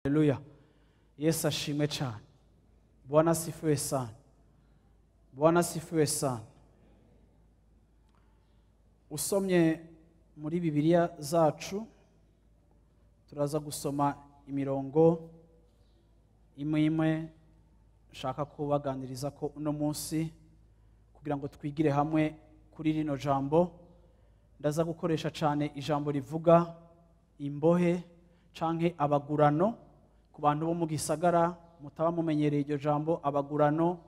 Haleluya. Yesu ashimwe cyane. Bwana asifiwe sana. Bwana asifiwe sana. Usomye muri Bibiliya zacu turaza gusoma imirongo imwe imwe nshaka kubaganiriza ko uno munsi kugira ngo twigire hamwe kuri rino jambo. Ndaza gukoresha cyane ijambo rivuga imbohe canke abagurano. Ku bantu bo mu gisagara mutaba mumenyereye iryo jambo abagurano,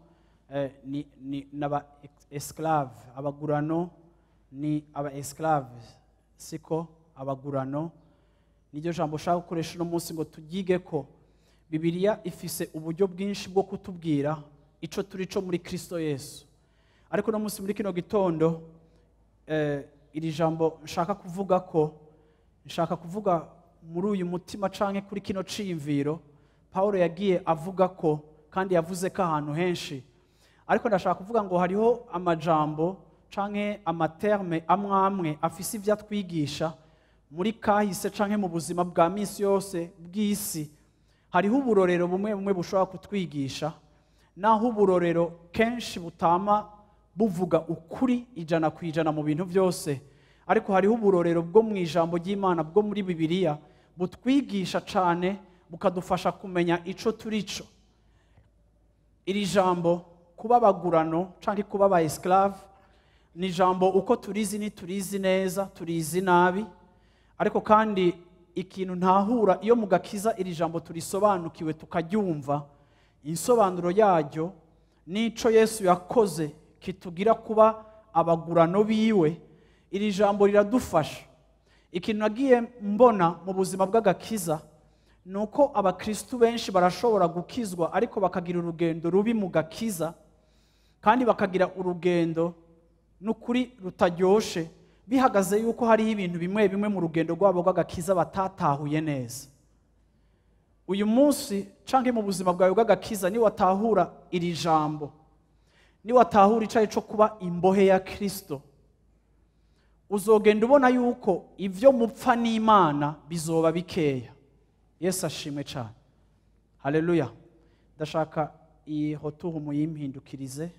ni naba esclave. Abagurano ni aba esclave, siko? Abagurano niryo jambo ushaka gukoresha uno munsi ngo tugige ko Bibiliya ifise uburyo bwinshi bwo kutubwira ico turi co muri Kristo Yesu. Ariko no munsi muri kino gitondo, iri jambo nshaka kuvuga ko nshaka kuvuga muri uyu mutima canke kuri kino ciyumviro Paulo yagiye avuga ko, kandi yavuze ko ahantu henshi. Ariko ndashaka kuvuga ngo hariho amajambo canke amaterme amwe amwe afise ivyo atwigisha muri kahise canke mu buzima bwa minsi yose bw'isi. Hariho uburorero bumwe bumwe bushobora kutwigisha, naho uburorero kenshi butama buvuga ukuri 100% mu bintu byose. Ariko hariho uburorero bwo mu ijambo ry'Imana bwo muri Bibiliya butwigisha cane, bukadufasha kumenya ico turico. Iri jambo kuba abagurano canke kuba aba esclave ni jambo uko turizi ni turizi neza, turizi nabi. Ariko kandi ikintu ntahura iyo mugakiza iri jambo turisobanukiwe tukaryumva, insobanuro yaryo nico Yesu yakoze kitugira kuba abagurano biwe. Iri jambo riradufasha. Ikintu nagiye mbona mu buzima bw'agakiza nuko abakristu benshi barashobora gukizwa ariko bakagira urugendo rubi mu gakiza, kandi bakagira urugendo n'ukuri rutaryoshe, bihagaze yuko hariho ibintu bimwe bimwe mu rugendo rwabo rw'agakiza batatahuye neza. Uyu munsi canke mu buzima bwawe bw'agakiza, ni watahura iri jambo, ni watahura icayi co kuba imbohe ya Kristo, uzogenda ubona yuko ivyo mupfa n'Imana bizoba bikeya. Yesu ashimwe cyane. Haleluya. Ndashaka iyi hotuhu muyimpindukirize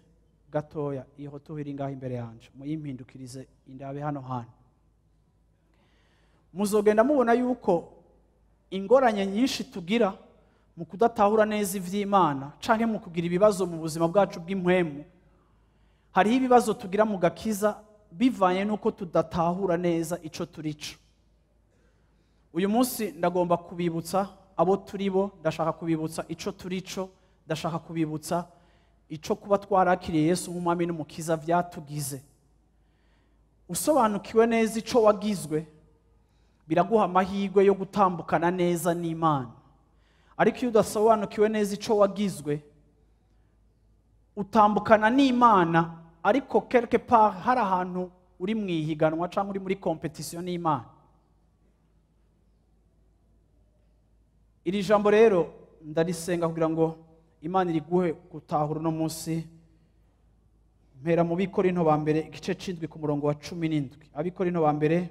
gatoya. Iyi hotuhu iri ngaho imbere yanje, muyimpindukirize indabe hano hantu. Muzogenda mubona yuko ingoranye nyinshi tugira mu kudatahura neza ivy'Imana canke mu kugira ibibazo mu buzima bwacu bw'impwemu, hariho ibibazo tugira mu gakiza bivanye nuko tudatahura neza ico turico. Uyu munsi ndagomba kubibutsa abo turibo, ndashaka kubibutsa ico turico, ndashaka kubibutsa ico kuba twarakiriye Yesu nk'umwami n'umukiza vyatugize. Usobanukiwe neza ico wagizwe biraguha amahirwe yo gutambukana neza n'Imana. Ariko iyo udasobanukiwe neza ico wagizwe, utambukana n'Imana ariko quelque part hari ahantu uri mu ihiganwa cyangwa uri muri competition n'Imana. Iri jambo rero ndarisenga kugira ngo Imana iriguhe gutahura uno munsi. Mpera mu Bikorinto ba mbere igice c'indwi ku murongo wa 17. Abikorinto ba mbere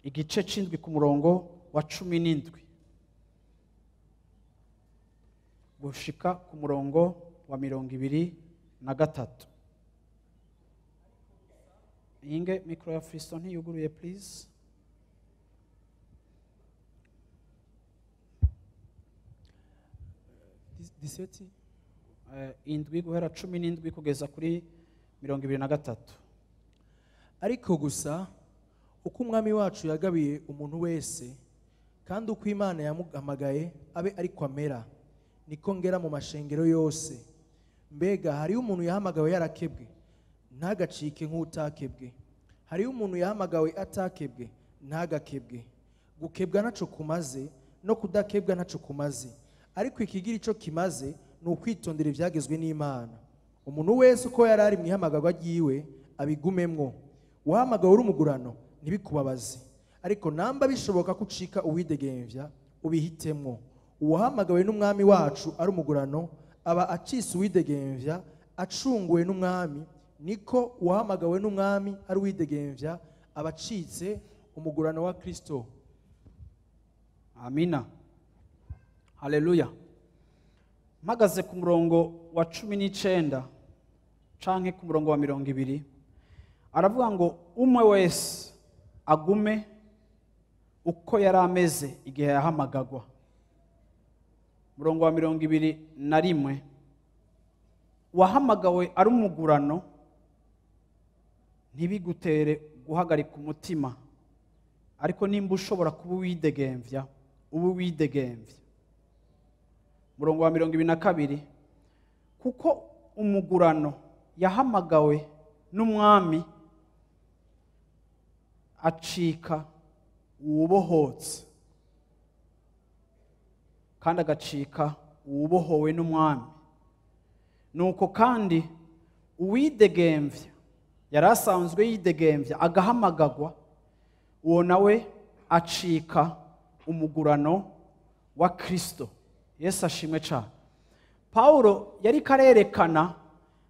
igice c'indwi ku murongo wa 17 gushika ku murongo wa 23. Inge mikro ya Fiston ntiyuguruye please. Diseti indwi guhera 17 kugeza kuri 23. Ariko gusa uko umwami wacu yagabiye umuntu wese kandi uko Imana yamuhamagaye abe ariko amera, niko ngera mu mashengero yose. Mbega hari umuntu yahamagawe yarakebwe, ntagacike nk'utakebwe. Hari umuntu yahamagawe atakebwe, Ntagakebwe. Gukebwa ntaco kumaze, no kudakebwa ntaco kumaze, ariko ikigira ico kimaze ni ukwitondera ivyagezwe n'Imana. Umuntu wese uko yari ari mwihamagarwa ryiwe abigumemwo. Uwahamagawe uri umugurano ntibikubabaze, ariko namba bishoboka ko ucika uwidegemvya, ubihitemwo. Uwahamagawe n'Umwami wacu ari umugurano aba acitse uwidegemvya, acunguwe n'Umwami. Niko uwahamagawe n'Umwami ari uwidegemvya aba acitse umugurano wa Kristo. Amina, haleluya. Mpagaze ku murongo wa 19 canke ku murongo wa 20, aravuga ngo umwe wese agume uko yari ameze igihe yahamagagwa. Murongo wa 21, wahamagawe ari umugurano ntibigutere guhagarika umutima, ariko nimba ushobora kuba uwidegemvya, uba uwidegemvya. Murongo wa 22, kuko umugurano yahamagawe n'Umwami acika uwubohotse, kandi agacika uwubohowe n'Umwami. Nuko kandi uwidegemvya yari asanzwe yidegemvya agahamagagwa, uwo nawe acika umugurano wa Kristo. Yesu ashimwe cyane. Paulo yari karerekana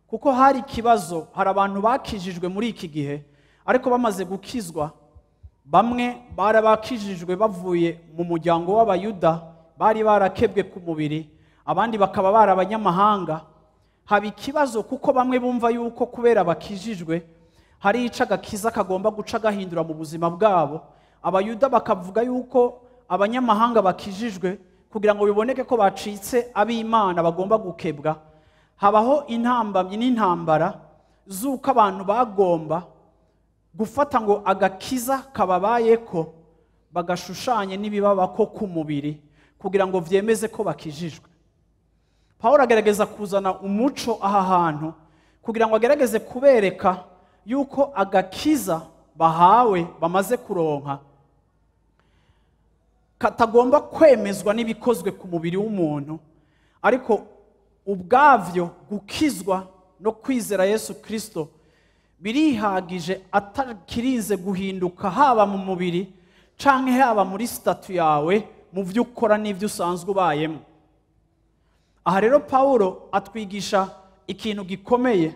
kuko hari ikibazo, hari abantu bakijijwe muri iki gihe, ariko bamaze gukizwa bamwe barabakijijwe bavuye mu muryango w'Abayuda, bari barakebwe ku mubiri, abandi bakaba bari abanyamahanga. Haba ikibazo kuko bamwe bumva yuko kubera bakijijwe hari ico agakiza kagomba guca gahindura mu buzima bwabo. Abayuda bakavuga yuko abanyamahanga bakijijwe kugira ngo biboneke ko bacitse ab'Imana bagomba gukebwa. Habaho intambamyi n'intambara z'uko abantu bagomba gufata ngo agakiza kababayeko bagashushanye n'ibibabako ku mubiri kugira ngo vyemeze ko bakijijwe. Paulo agerageza kuzana umuco aha hantu kugira ngo agerageze kubereka yuko agakiza bahawe bamaze kuronka katagomba kwemezwa n'ibikozwe ku mubiri w'umuntu, ariko ubwavyo gukizwa no kwizera Yesu Kristo birihagije, atakirinze guhinduka haba mu mubiri canke haba muri statut yawe mu vyo ukora n'ivyo usanzwe ubayemo. Aha rero Paulo atwigisha ikintu gikomeye,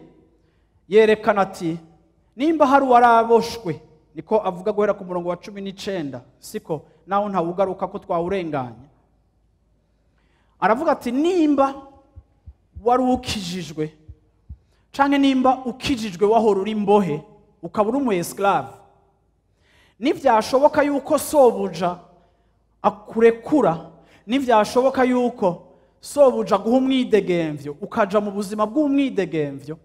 yerekana ati nimba hari uwaraboshwe, niko avuga guhera ku murongo wa 19, siko naho ntawugaruka ko twawurenganya. Aravuga ati nimba wari ukijijwe canke nimba ukijijwe wahora uri imbohe ukaba uri umu esclave, nivyashoboka yuko sobuja akurekura, nivyashoboka yuko sobuja guha umwidegemvyo ukaja mu buzima bw'umwidegemvyo,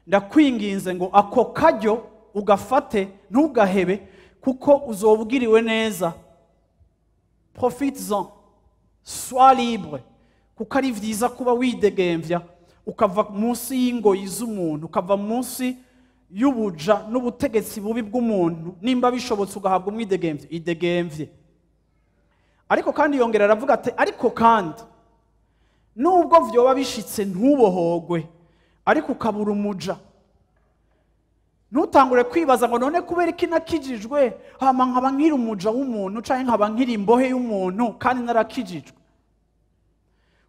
ndakwinginze ngo ako karyo ugafate, ntugahebe, kuko uzobugiriwe neza. Profites-en, sois libre, kuko ari vyiza kuba widegemvya, ukava munsi y'ingoyi z'umuntu, ukava munsi y'ubuja n'ubutegetsi bubi bw'umuntu, nimba bishobotse ugahabwa umwidegemvyo, idegemvye. Ariko kandi yongera aravuga ati ariko kandi nubwo vyoba bishitse ntubohogwe, ariko ukabura umuja, ntutangure kwibaza ngo none kubera iki nakijijwe hama nkaba nkiri umuja w'umuntu canke nkaba nkiri imbohe y'umuntu kandi narakijijwe.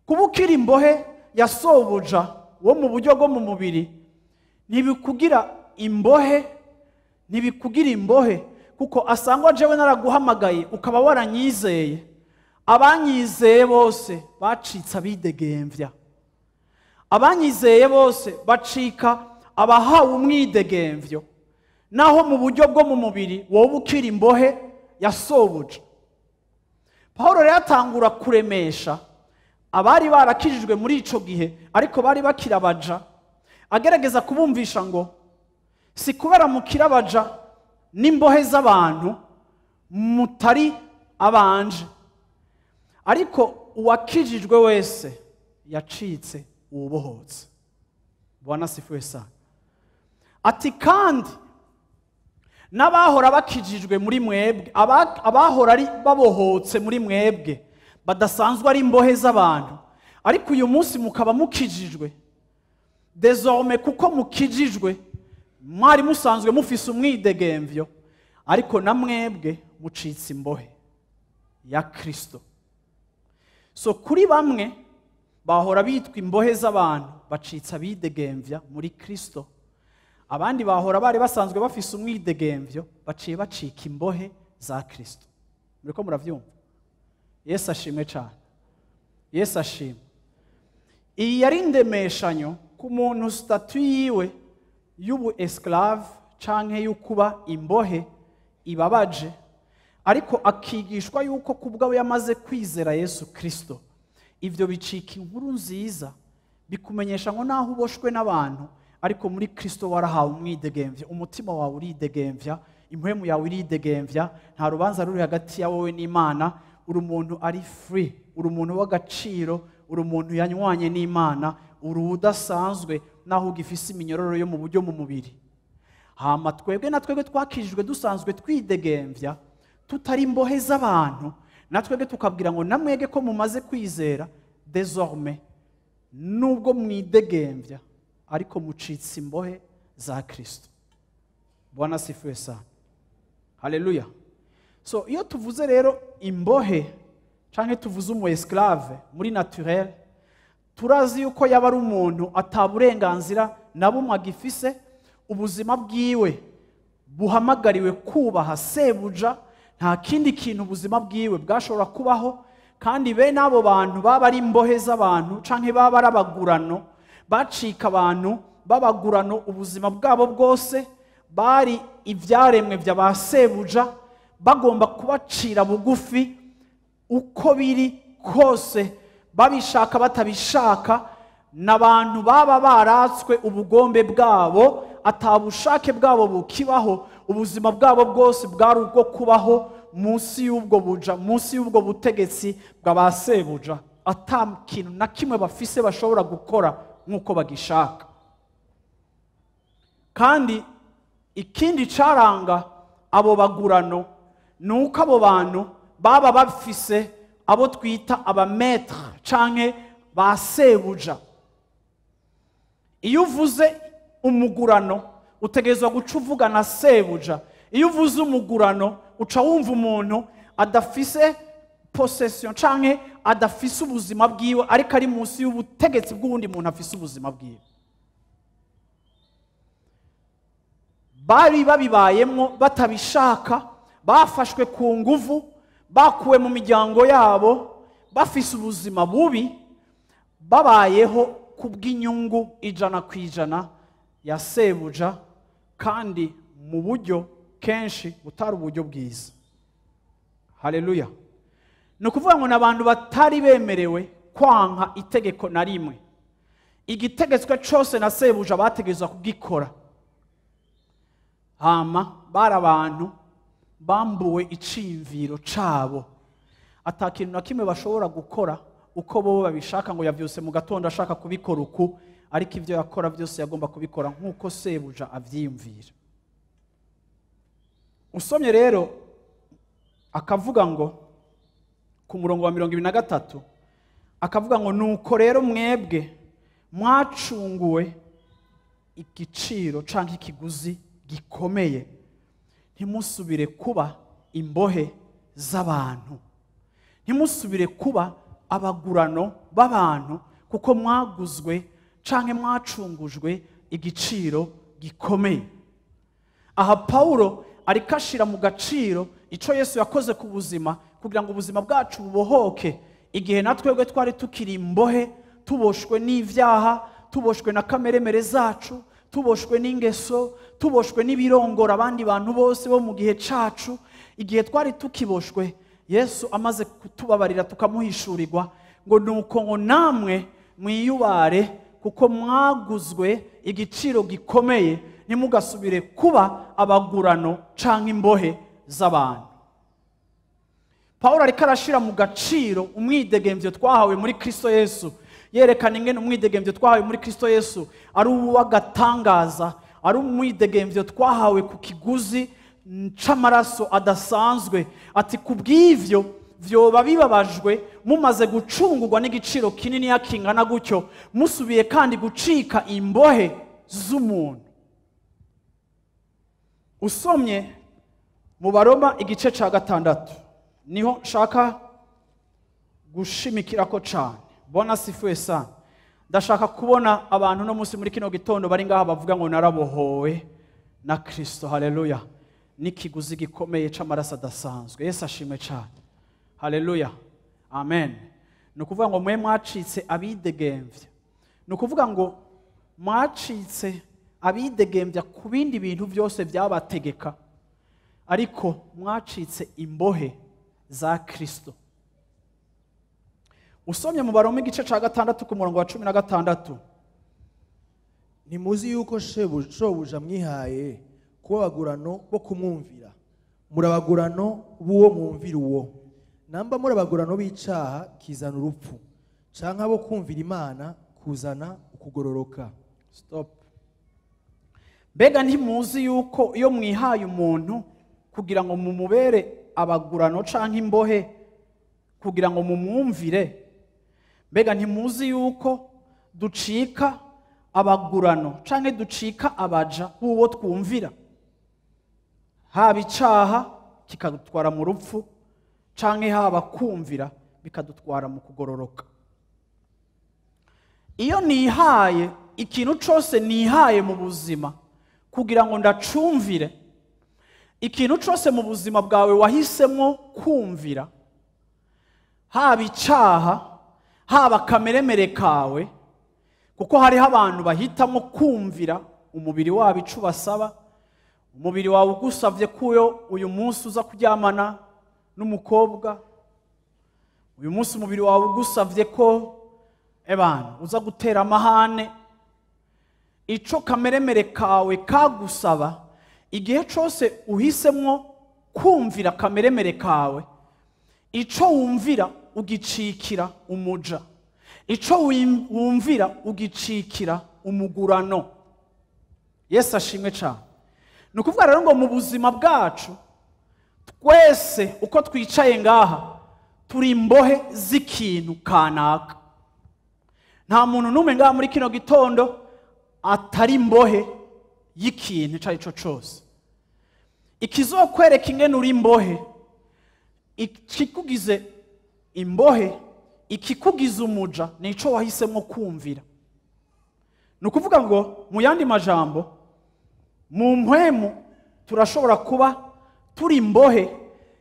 Kuba ukiri imbohe ya sobuja wo mu buryo bwo mu mubiri ntibikugira imbohe, ntibikugira imbohe, kuko asangwa jewe naraguhamagaye ukaba waranyizeye. Abanyizeye bose bacitse abidegemvya, abanyizeye bose bacika abahawe umwidegemvyo, naho mu buryo bwo mu mubiri wowe ukiri imbohe ya sobuja. Paulo rero atangura kuremesha abari barakijijwe muri ico gihe ariko bari bakirabaja, agerageza kubumvisha ngo si kubera mukirabaja n'imbohe z'abantu mutari abanje, ariko uwakijijwe wese yacitse uwubohotse. Bwana asifiwe sana. Ati kandi N'abahora bakijijwe muri mwebwe, abahora ari babohotse muri mwebwe, badasanzwe ari imbohe z'abantu, ariko uyu munsi mukaba mukijijwe. Désormais kuko mukijijwe, mwari musanzwe mufise umwidegemvyo, ariko na mwebwe mucitse imbohe ya Kristo. So kuri bamwe bahora bitwa imbohe z'abantu, bacitse abidegemvya muri Kristo. Abandi bahora bari basanzwe bafise umwidegemvyo, baciye bacika imbohe za Kristo. Muriko muravyumva? Yesu ashimwe cyane. Yesu ashimwe. Iyi yari indemeshanyo ku muntu statut yiwe y'ubu esclave canke y'ukuba imbohe ibabaje, ariko akigishwa yuko kubwawe yamaze kwizera Yesu Kristo, ivyo bicika inkuru nziza, bikumenyesha ngo naho uboshwe n'abantu, ariko muri Kristo warahawe umwidegemvya, umutima wawe uridegemvya, impwemu yawe iridegemvya, nta rubanza ruri hagati ya wowe n'Imana. Uri umuntu ari free, uri umuntu w'agaciro, uri umuntu yanywanye n'Imana, uri udasanzwe naho ugifise iminyororo yo mu buryo mu mubiri. Hama twebwe na twebwe twakijijwe dusanzwe twidegemvya, tutari imbohe z'abantu, na twebwe tukabwira ngo namwege ko mumaze kwizera, désormais nubwo mwidegemvya, ariko mucitse imbohe za Kristo. Bwana asifiwe sana. Haleluya. So iyo tuvuze rero imbohe canke tuvuze umu esclave muri naturel, turazi yuko yaba ari umuntu ataburenganzira na bumwe agifise, ubuzima bwiwe buhamagariwe kubaha sebuja, nta kindi kintu ubuzima bwiwe bwashobora kubaho. Kandi bene abo bantu baba ari imbohe z'abantu canke baba ari abagurano, bacika abantu babagurano ubuzima bwabo bwose, bari ivyaremwe vya ba sebuja, bagomba kubacira bugufi uko biri kose, babishaka batabishaka. N'abantu baba baratswe ubugombe bwabo, atabushake bwabo bukibaho, ubuzima bwabo bwose bwari ubwo kubaho munsi y'ubwo buja, munsi y'ubwo butegetsi bwa ba sebuja, ata kintu na kimwe bafise bashobora gukora nk'uko bagishaka. Kandi ikindi caranga abo bagurano ni uko abo bantu baba bafise abo twita abamaître canke ba sebuja. Iyo uvuze umugurano utegerezwa guca uvuga na sebuja. Iyo uvuze umugurano uca wumva umuntu adafise possession canke adafise ubuzima bwiwe, ariko ari munsi y'ubutegetsi bw'uwundi muntu afise ubuzima bwiwe. Bari babibayemwo batabishaka, bafashwe ku nguvu, bakuwe mu miryango yabo, bafise ubuzima bubi, babayeho kubw'inyungu 100% ya sebuja, kandi mu buryo kenshi butari uburyo bwiza. Haleluya. Ni ukuvuga ngo n'abantu batari bemerewe kwanka itegeko na rimwe. Igitegetswe cose na sebuja bategerezwa kugikora. Hama bari abantu bambuwe iciyumviro cabo, ata kintu na kimwe bashobora gukora uko bo babishaka, ngo yavyuse mu gatondo ashaka kubikora uku, ariko ivyo yakora byose yagomba kubikora nk'uko sebuja avyiyumvira. Usomye rero akavuga ngo ku murongo wa 23, akavuga ngo nuko rero mwebwe mwacunguwe igiciro canke ikiguzi gikomeye, ntimusubire kuba imbohe z'abantu, ntimusubire kuba abagurano b'abantu, kuko mwaguzwe canke mwacungujwe igiciro gikomeye. Aha Paulo ariko ashira mu gaciro ico Yesu yakoze ku buzima kugira ngo ubuzima bwacu bubohoke, igihe natwebwe twari tukiri imbohe, tuboshwe n'ivyaha, tuboshwe na kameremere zacu, tuboshwe n'ingeso, tuboshwe n'ibirongora abandi bantu bose bo mu gihe cacu. Igihe twari tukiboshwe, Yesu amaze kutubabarira tukamuhishurirwa, ngo nuko ngo namwe mwiyubare kuko mwaguzwe igiciro gikomeye, ntimugasubire kuba abagurano canke imbohe z'abantu. Paulo ariko arashira mu gaciro umwidegemvyo twahawe muri Kristo Yesu, yerekana ingene umwidegemvyo twahawe muri Kristo Yesu ari uw'agatangaza, ari umwidegemvyo twahawe ku kiguzi c'amaraso adasanzwe. Ati kubw'ivyo vyoba bibabajwe mumaze gucungurwa n'igiciro kinini yakingana gutyo, musubiye kandi gucika imbohe z'umuntu. Usomye mu Baroma igice ca 6 niho nshaka gushimikirako cane. Bwana asifiwe sana. Ndashaka kubona abantu no munsi muri kino gitondo bari ngaha bavuga ngo narabohowe na Kristo. Haleluya. N'ikiguzi gikomeye c'amaraso adasanzwe. Yesu ashimwe cane. Haleluya. Amen. Ni ukuvuga ngo mwe mwacitse abidegemvya. Ni ukuvuga ngo mwacitse abidegemvya ku bindi bintu byose byabategeka, ariko mwacitse imbohe za Kristo. Usomye mu Baroma igice ca 6 ku murongo wa 16. Ntimuzi yuko shobuja mwihaye kuba abagurano bo kumwumvira, muri abagurano b'uwo mwumvira uwo. Namba muri abagurano b'icaha kizana urupfu, canke abo kumvira Imana kuzana ukugororoka. Stop. Mbega ntimuzi yuko iyo mwihaye umuntu kugira ngo mumubere abagurano canke imbohe kugira ngo mumwumvire, mbega ntimuzi yuko ducika abagurano canke ducika abaja b'uwo twumvira? Haba icaha kikadutwara mu rupfu, canke haba kumvira bikadutwara mu kugororoka. Iyo nihaye ikintu cose nihaye mu buzima kugira ngo ndacumvire, ikintu cose mu buzima bwawe wahisemo kumvira, haba icaha, haba kameremere kawe, kuko hariho abantu bahitamo kumvira umubiri wabo ico basaba. Umubiri wawe ugusavye kuyo uyu munsi uza kuryamana n'umukobwa, uyu munsi umubiri wawe ugusavye ko ebana uza gutera amahane, ico kameremere kawe kagusaba, igihe cose uhisemwo kumvira kameremere kawe, ico wumvira ugicikira umuja, ico wumvira ugicikira umugurano. Yesu ashimwe cane. Ni ukuvuga rero ngo mu buzima bwacu twese uko twicaye ngaha turi imbohe z'ikintu kanaka. Nta muntu n'umwe ngaha muri kino gitondo atari imbohe y'ikintu ico arico cose. Ikizokwereka ingene uri imbohe, ikikugize imbohe, ikikugize umuja, nico wahisemo kumvira. Ni ukuvuga ngo mu yandi majambo, mu mpwemu turashobora kuba turi imbohe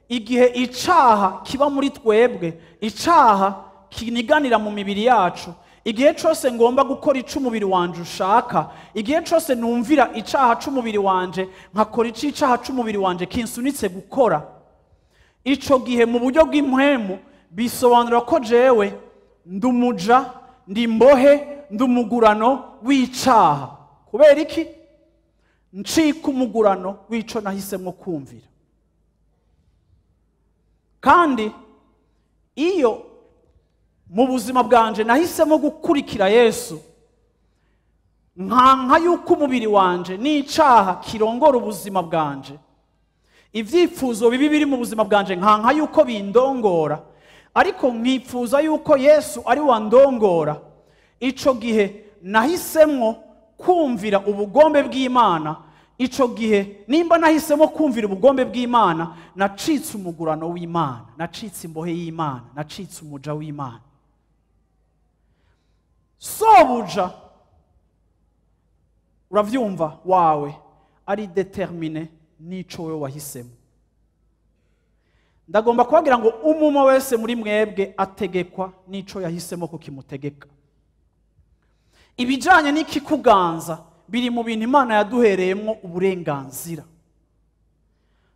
igihe icaha kiba muri twebwe, icaha kiniganira mu mibiri yacu. Igihe cose ngomba gukora ico umubiri wanje ushaka, igihe cose numvira icaha c'umubiri wanje nkakora ico icaha c'umubiri wanje kinsunitse gukora, ico gihe mu buryo bw'impwemu bisobanura ko jewe ndumuja, ndi imbohe, ndumugurano w'icaha. Kubera iki? Ncika umugurano w'ico nahisemo kumvira. Kandi iyo mu buzima bwanje nahisemo gukurikira Yesu, nkanka yuko umubiri wanje n'icaha kirongora ubuzima bwanje, ivyifuzo bibi biri mu buzima bwanje nkanka yuko bindongora, ariko nkifuza yuko Yesu ari wandongora, ico gihe nahisemwo kumvira ubugombe bw'Imana. Ico gihe nimba nahisemo kumvira ubugombe bw'Imana, nacitse umugurano w'Imana, nacitse imbohe y'Imana, nacitse umuja w'Imana. Sobuja uravyumva wawe ari determine n'ico wewe wahisemo. Ndagomba kubabwira ngo umumwe wese muri mwebwe ategekwa n'ico yahisemo kukimutegeka. Ibijanye n'ikikuganza biri mu bintu Imana yaduhereyemwo uburenganzira.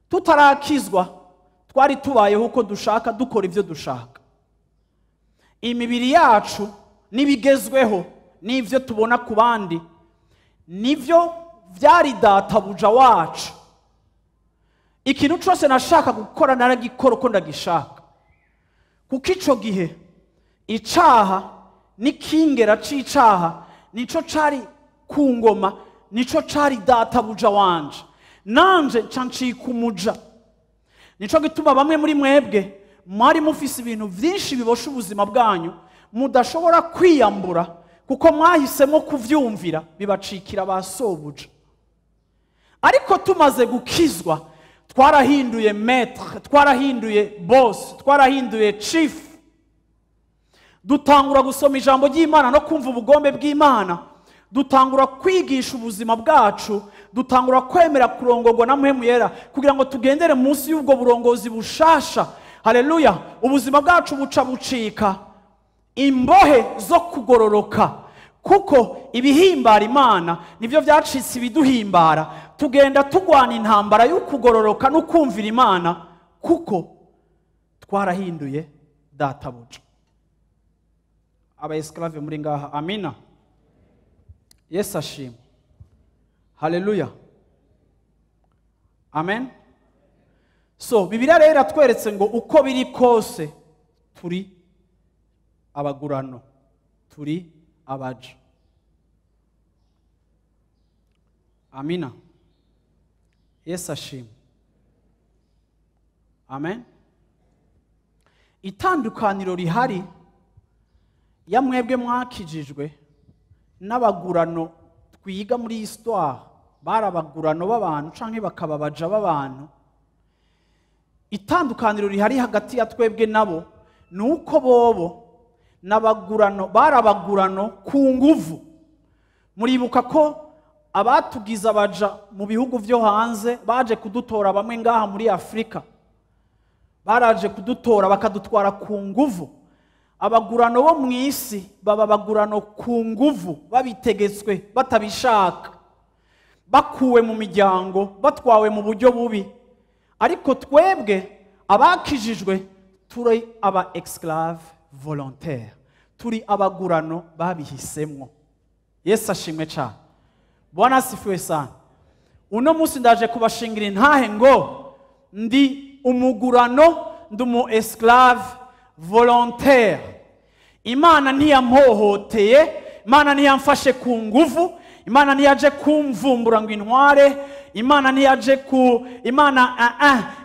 Tutarakizwa twari tubayeho uko dushaka, dukora ivyo dushaka. Imibiri yacu n'ibigezweho n'ivyo tubona ku bandi nivyo vyari databuja wacu. Ikintu cose nashaka gukora naragikora uko ndagishaka, kuko ico gihe icaha n'ikingera c'icaha nico cari ku ngoma, nico cari databuja wanje. Nanje nca ncika umuja. Nico gituma bamwe muri mwebwe mwari mufise ibintu vyinshi bibosha ubuzima bwanyu mudashobora kwiyambura, kuko mwahisemo kuvyumvira bibacikira ba sobuja. Ariko tumaze gukizwa twarahinduye maître, twarahinduye boss, twarahinduye chief. Dutangura gusoma ijambo ry'Imana no kumva ubugombe bw'Imana, dutangura kwigisha ubuzima bwacu, dutangura kwemera kurongorwa na Mpwemu Yera kugira ngo tugendere munsi y'ubwo burongozi bushasha. Haleluya! Ubuzima bwacu buca bucika imbohe zo kugororoka, kuko ibihimbara Imana nivyo vyacitse ibiduhimbara. Tugenda tugwana intambara yo kugororoka no kumvira Imana, kuko twarahinduye databuja. Aba esclave muri ngaha, amina. Yesu ashimwe. Haleluya, amen. So Bibiliya rero iratweretse ngo uko biri kose turi abagurano, turi abaja. Amina. Yesu ashimwe. Amen. Itandukaniro rihari ya mwebwe mwakijijwe n'abagurano twiga muri histoire, bari abagurano b'abantu canke bakaba abaja b'abantu. Itandukaniro rihari hagati ya twebwe nabo ni uko bobo n'abagurano bari abagurano ku nguvu. Muribuka ko abatugize abaja mu bihugu vyo hanze baje kudutora, bamwe ngaha muri Afrika baraje kudutora bakadutwara ku nguvu. Abagurano bo mu isi baba abagurano ku nguvu, babitegetswe batabishaka, bakuwe mu miryango, batwawe mu buryo bubi. Ariko twebwe abakijijwe turi aba esclave volontaire, turi abagurano babihisemwo. Yesu ashimwe cyane. Bwana asifiwe sana. Uno munsi ndaje kubashingira intahe ngo ndi umugurano, ndi umu esclave volontaire. Imana ntiyampohoteye, Imana ntiyamfashe ku nguvu, Imana ntiyaje kumvumbura ngo intware, Imana ntiyaje ku Imana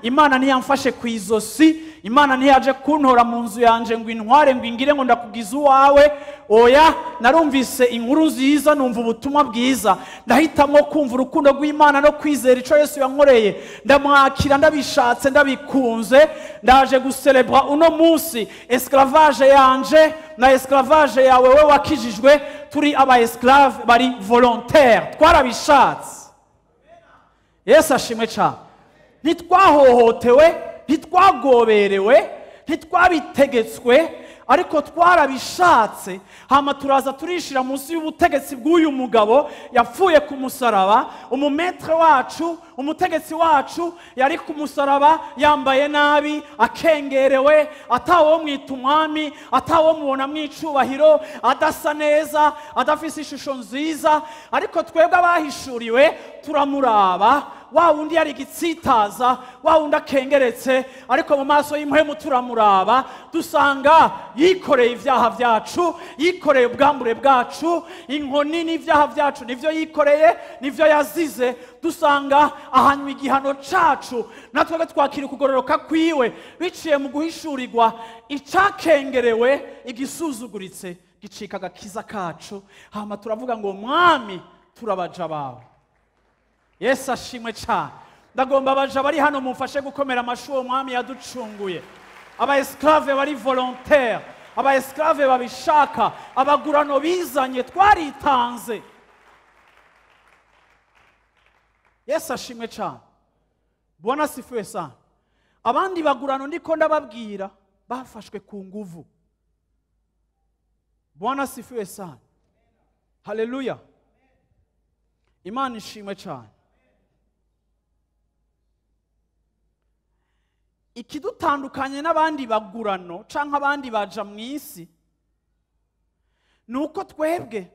Imana ntiyamfashe ku izosi, Imana ntiyaje kuntora mu nzu yanje ngo intware ngo ingire ngo ndakugize uwawe. Oya, narumvise inkuru nziza, numva ubutumwa bwiza, ndahitamo kumva urukundo rw'Imana no kwizera ico Yesu yankoreye, ndamwakira ndabishatse ndabikunze. Ndaje gucelebra uno munsi esclavage yanje na esclavage yawe wewe wakijijwe. Turi aba esclave bari volontaire, twarabishatse. Yesu ashimwe cyane. Ntitwahohotewe, ntitwagoberewe, ntitwabitegetswe, ariko twarabishatse. Hama turaza turishira munsi y'ubutegetsi bw'uyu mugabo yapfuye ku musaraba. Umumetre wacu, umutegetsi wacu yari ku musaraba yambaye nabi, akengerewe, atawo mwita umwami, atawo mubona mwicubahiro, adasa neza, adafise ishusho nziza. Ariko twebwe abahishuriwe turamuraba, wa wundi yari igitsitaza, wa wundi akengeretse, ariko mu maso y'impwemu turamuraba dusanga yikoreye ibyaha byacu, yikoreye ubwambure bwacu, inkoni n'ibyaha byacu nivyo yikoreye, nivyo yazize. Dusanga ahanywa igihano cacu, natwe twakira ukugororoka kwiwe biciye mu guhishurirwa icakengerewe, igisuzuguritse gicika agakiza kacu. Hama turavuga ngo mwami turabaja bawe. Yesu ashimwe cyane. Ndagomba abaja bari hano mumfashe gukomera amashi uwo mwami yaducunguye. Aba esclave bari volontaire, aba esclave babishaka, abagurano bizanye, twaritanze. Yesu ashimwe cyane. Bwana asifiwe sana. Abandi bagurano ndiko ndababwira bafashwe ku nguvu. Bwana asifiwe sana. Haleluya. Imana ishimwe cyane. Ikidutandukanye n'abandi bagurano canke abandi baja mu isi nuko twebwe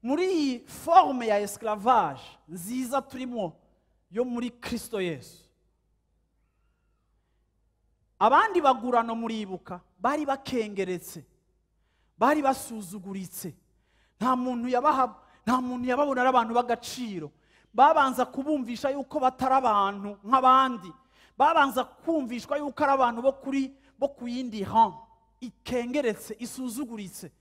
muri iyi forme ya esclavage nziza turimo yo muri Kristo Yesu. Abandi bagurano muribuka bari bakengeretse, bari basuzuguritse, nta muntu yabaha, nta muntu yababona ari abantu b'agaciro, Babanza kubumvisha yuko batari abantu nk'abandi, babanza kumvishwa yuko ari abantu bo ku yindi rang ikengeretse, isuzuguritse,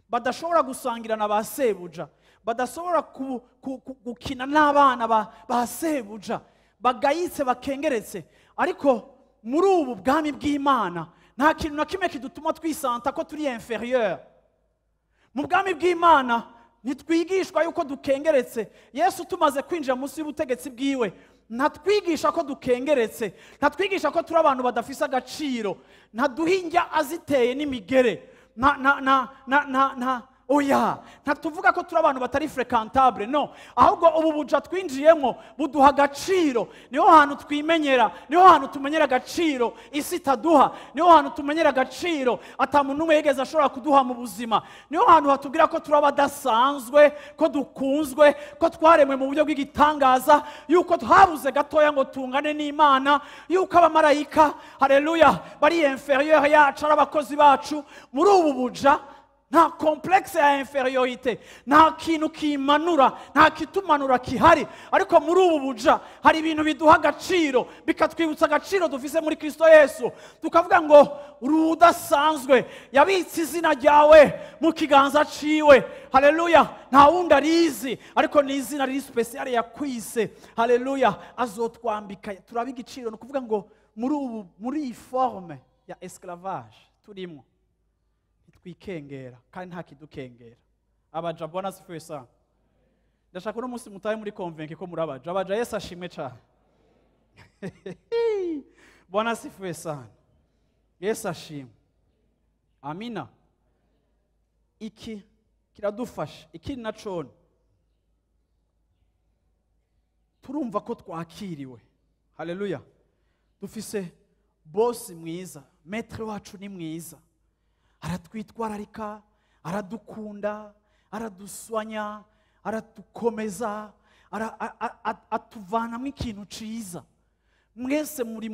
badashobora gusangira na ba sebuja, badashobora gukina n'abana ba sebuja, bagayitse, bakengeretse. Ariko muri ubu bwami bw'Imana nta kintu na kimwe kidutuma twisanta ko turi inférieur. Mu bwami bw'Imana ntitwigishwa yuko dukengeretse. Yesu tumaze kwinjira munsi y'ubutegetsi bwiwe ntatwigisha ko dukengeretse, ntatwigisha ko turi abantu badafise agaciro, ntaduha indya aziteye n'imigere, na na na na na na oya, ntatuvuga ko turi abantu batari fréquentable, no. Ahubwo ubu buja twinjiyemo buduha agaciro. Niho hantu twimenyera, niho hantu tumenyera agaciro isi itaduha, niho hantu tumenyera agaciro ata muntu n'umwe yigeze ashobora kuduha mu buzima. Niho hantu hatubwira ko turi abadasanzwe, ko dukunzwe, ko twaremwe mu buryo bw'igitangaza, yuko twabuze gatoya ngo tungane n'Imana, yuko abamarayika, haleluya, bari inférieur yacu, ari abakozi bacu. Muri ubu buja nta complexe ya infériorité, nta kintu kimanura, nta kitumanura kihari. Ariko muri ubu buja hari ibintu biduha agaciro, bikatwibutsa agaciro dufise muri Kristo Yesu, tukavuga ngo uri udasanzwe, yabitse izina ryawe mu kiganza ciwe, haleluya. Nta wundi arizi, ariko ni izina riri spécial yakwise, haleluya. Azotwambika turaba igiciro. Ni ukuvuga ngo muri iyi forme ya esclavage turimo twikengera kandi nta kidukengera. Abaja, Bwana asifiwe sana. Ndashaka uno munsi mutahe muri convaincu ko muri abaja. Abaja, Yesu ashimwe cyane. Bwana asifiwe sana. Yesu ashimwe. Amina. Iki kiradufasha. Ikindi nacone, turumva ko twakiriwe, haleluya. Dufise boss mwiza, maître wacu ni mwiza, aratwitwararika, aradukunda, araduswanya, aradukomeza, atuvanamo ikintu ciza. Mwese muri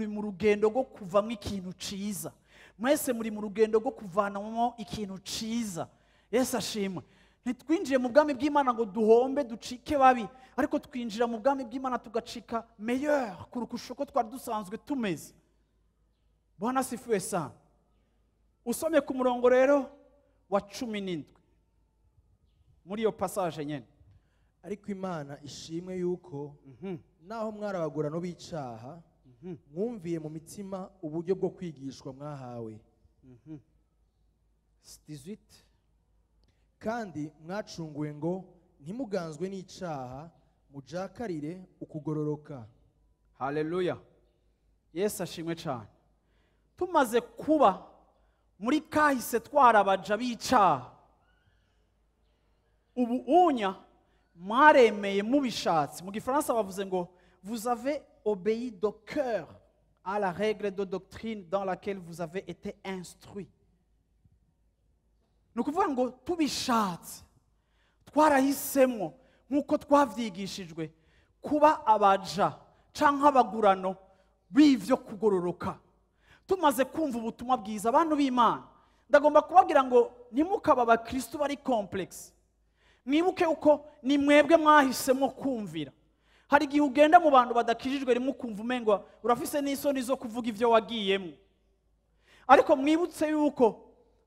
mu rugendo rwo kuvamo ikintu ciza, mwese muri mu rugendo rwo kuvanamo ikintu ciza. Yesu ashimwe. Ntitwinjiye mu bwami bw'Imana ngo duhombe, ducike babi, ariko twinjira mu bwami bw'Imana tugacika meilleur kurusha uko twari dusanzwe tumeze. Bwana asifiwe sana. Usomye ku murongo rero wa 17 muri iyo passage nyene. Ariko Imana ishimwe yuko naho mwarabagurano b'icaha, mwumviye mu mitima uburyo bwo kwigishwa mwahawe. 18. Kandi mwacunguwe ngo ntimuganzwe n'icaha, mujakarire ukugororoka. Haleluya, Yesu ashimwe cyane. Tumaze kuba muri kahise twarabaja b'icaha, ubu unya mwaremeye mubishatse. Mu gifaransa bavuze ngo vous avez obéi de cœur à la règle de doctrine dans laquelle vous avez été instruit. Ni ukuvuga ngo tubishatse twarahisemo, nk'uko twavyigishijwe, kuba abaja canke abagurano b'ivyo kugororoka. Tumaze kumva ubutumwa bwiza, abantu b'Imana, ndagomba kubabwira ngo ntimukaba abakristu bari complexe. Mwibuke uko ni mwebwe mwahisemo kumvira. Hari igihe ugenda mu bantu badakijijwe rimwe ukumva umengo urafise n'isoni zo kuvuga ivyo wagiyemo. Ariko mwibutse yuko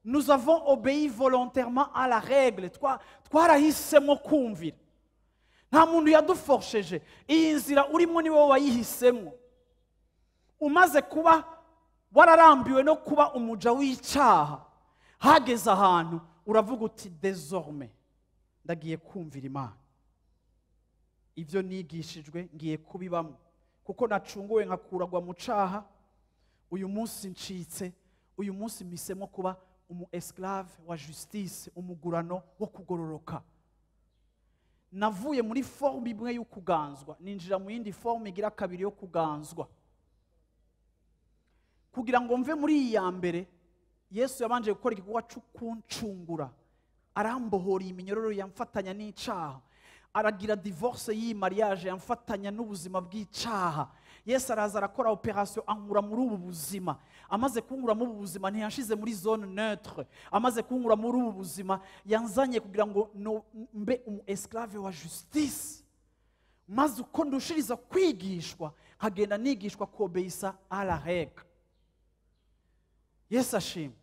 nous avons obéi volontairement à la règle. Twarahisemo kumvira, nta muntu yaduforsheje. Iyi nzira urimo ni wowe wayihisemo. Umaze kuba wararambiwe no kuba umuja w'icaha, hageze ahantu uravuga uti désormais ndagiye kumvira Imana, ibyo nigishijwe ngiye kubibamo, kuko nacunguwe nkakuragwa mu caha. Uyu munsi ncitse, uyu munsi mpisemo kuba umu esclave wa justice, umugurano wo kugororoka. Navuye muri forme imwe y'ukuganzwa, ninjira mu yindi forme igira kabiri yo kuganzwa. Kugira ngo mve muri iyi ya mbere, Yesu yabanje gukora igikorwa cyo kuncungura, arambohora iyi minyororo yamfatanya n'icaha, aragira divorce y'iyi mariage yamfatanya n'ubuzima bw'icaha. Yesu araza arakora opération, ankura muri ubu buzima. Amaze kunkura muri ubu buzima, ntiyanshize muri zone neutre. Amaze kunkura muri ubu buzima, yanzanye kugira ngo mbe umu esclave wa justice. Maze uko ndushiriza kwigishwa, nkagenda nigishwa kobeyisa à la règle. Yesu ashimwe.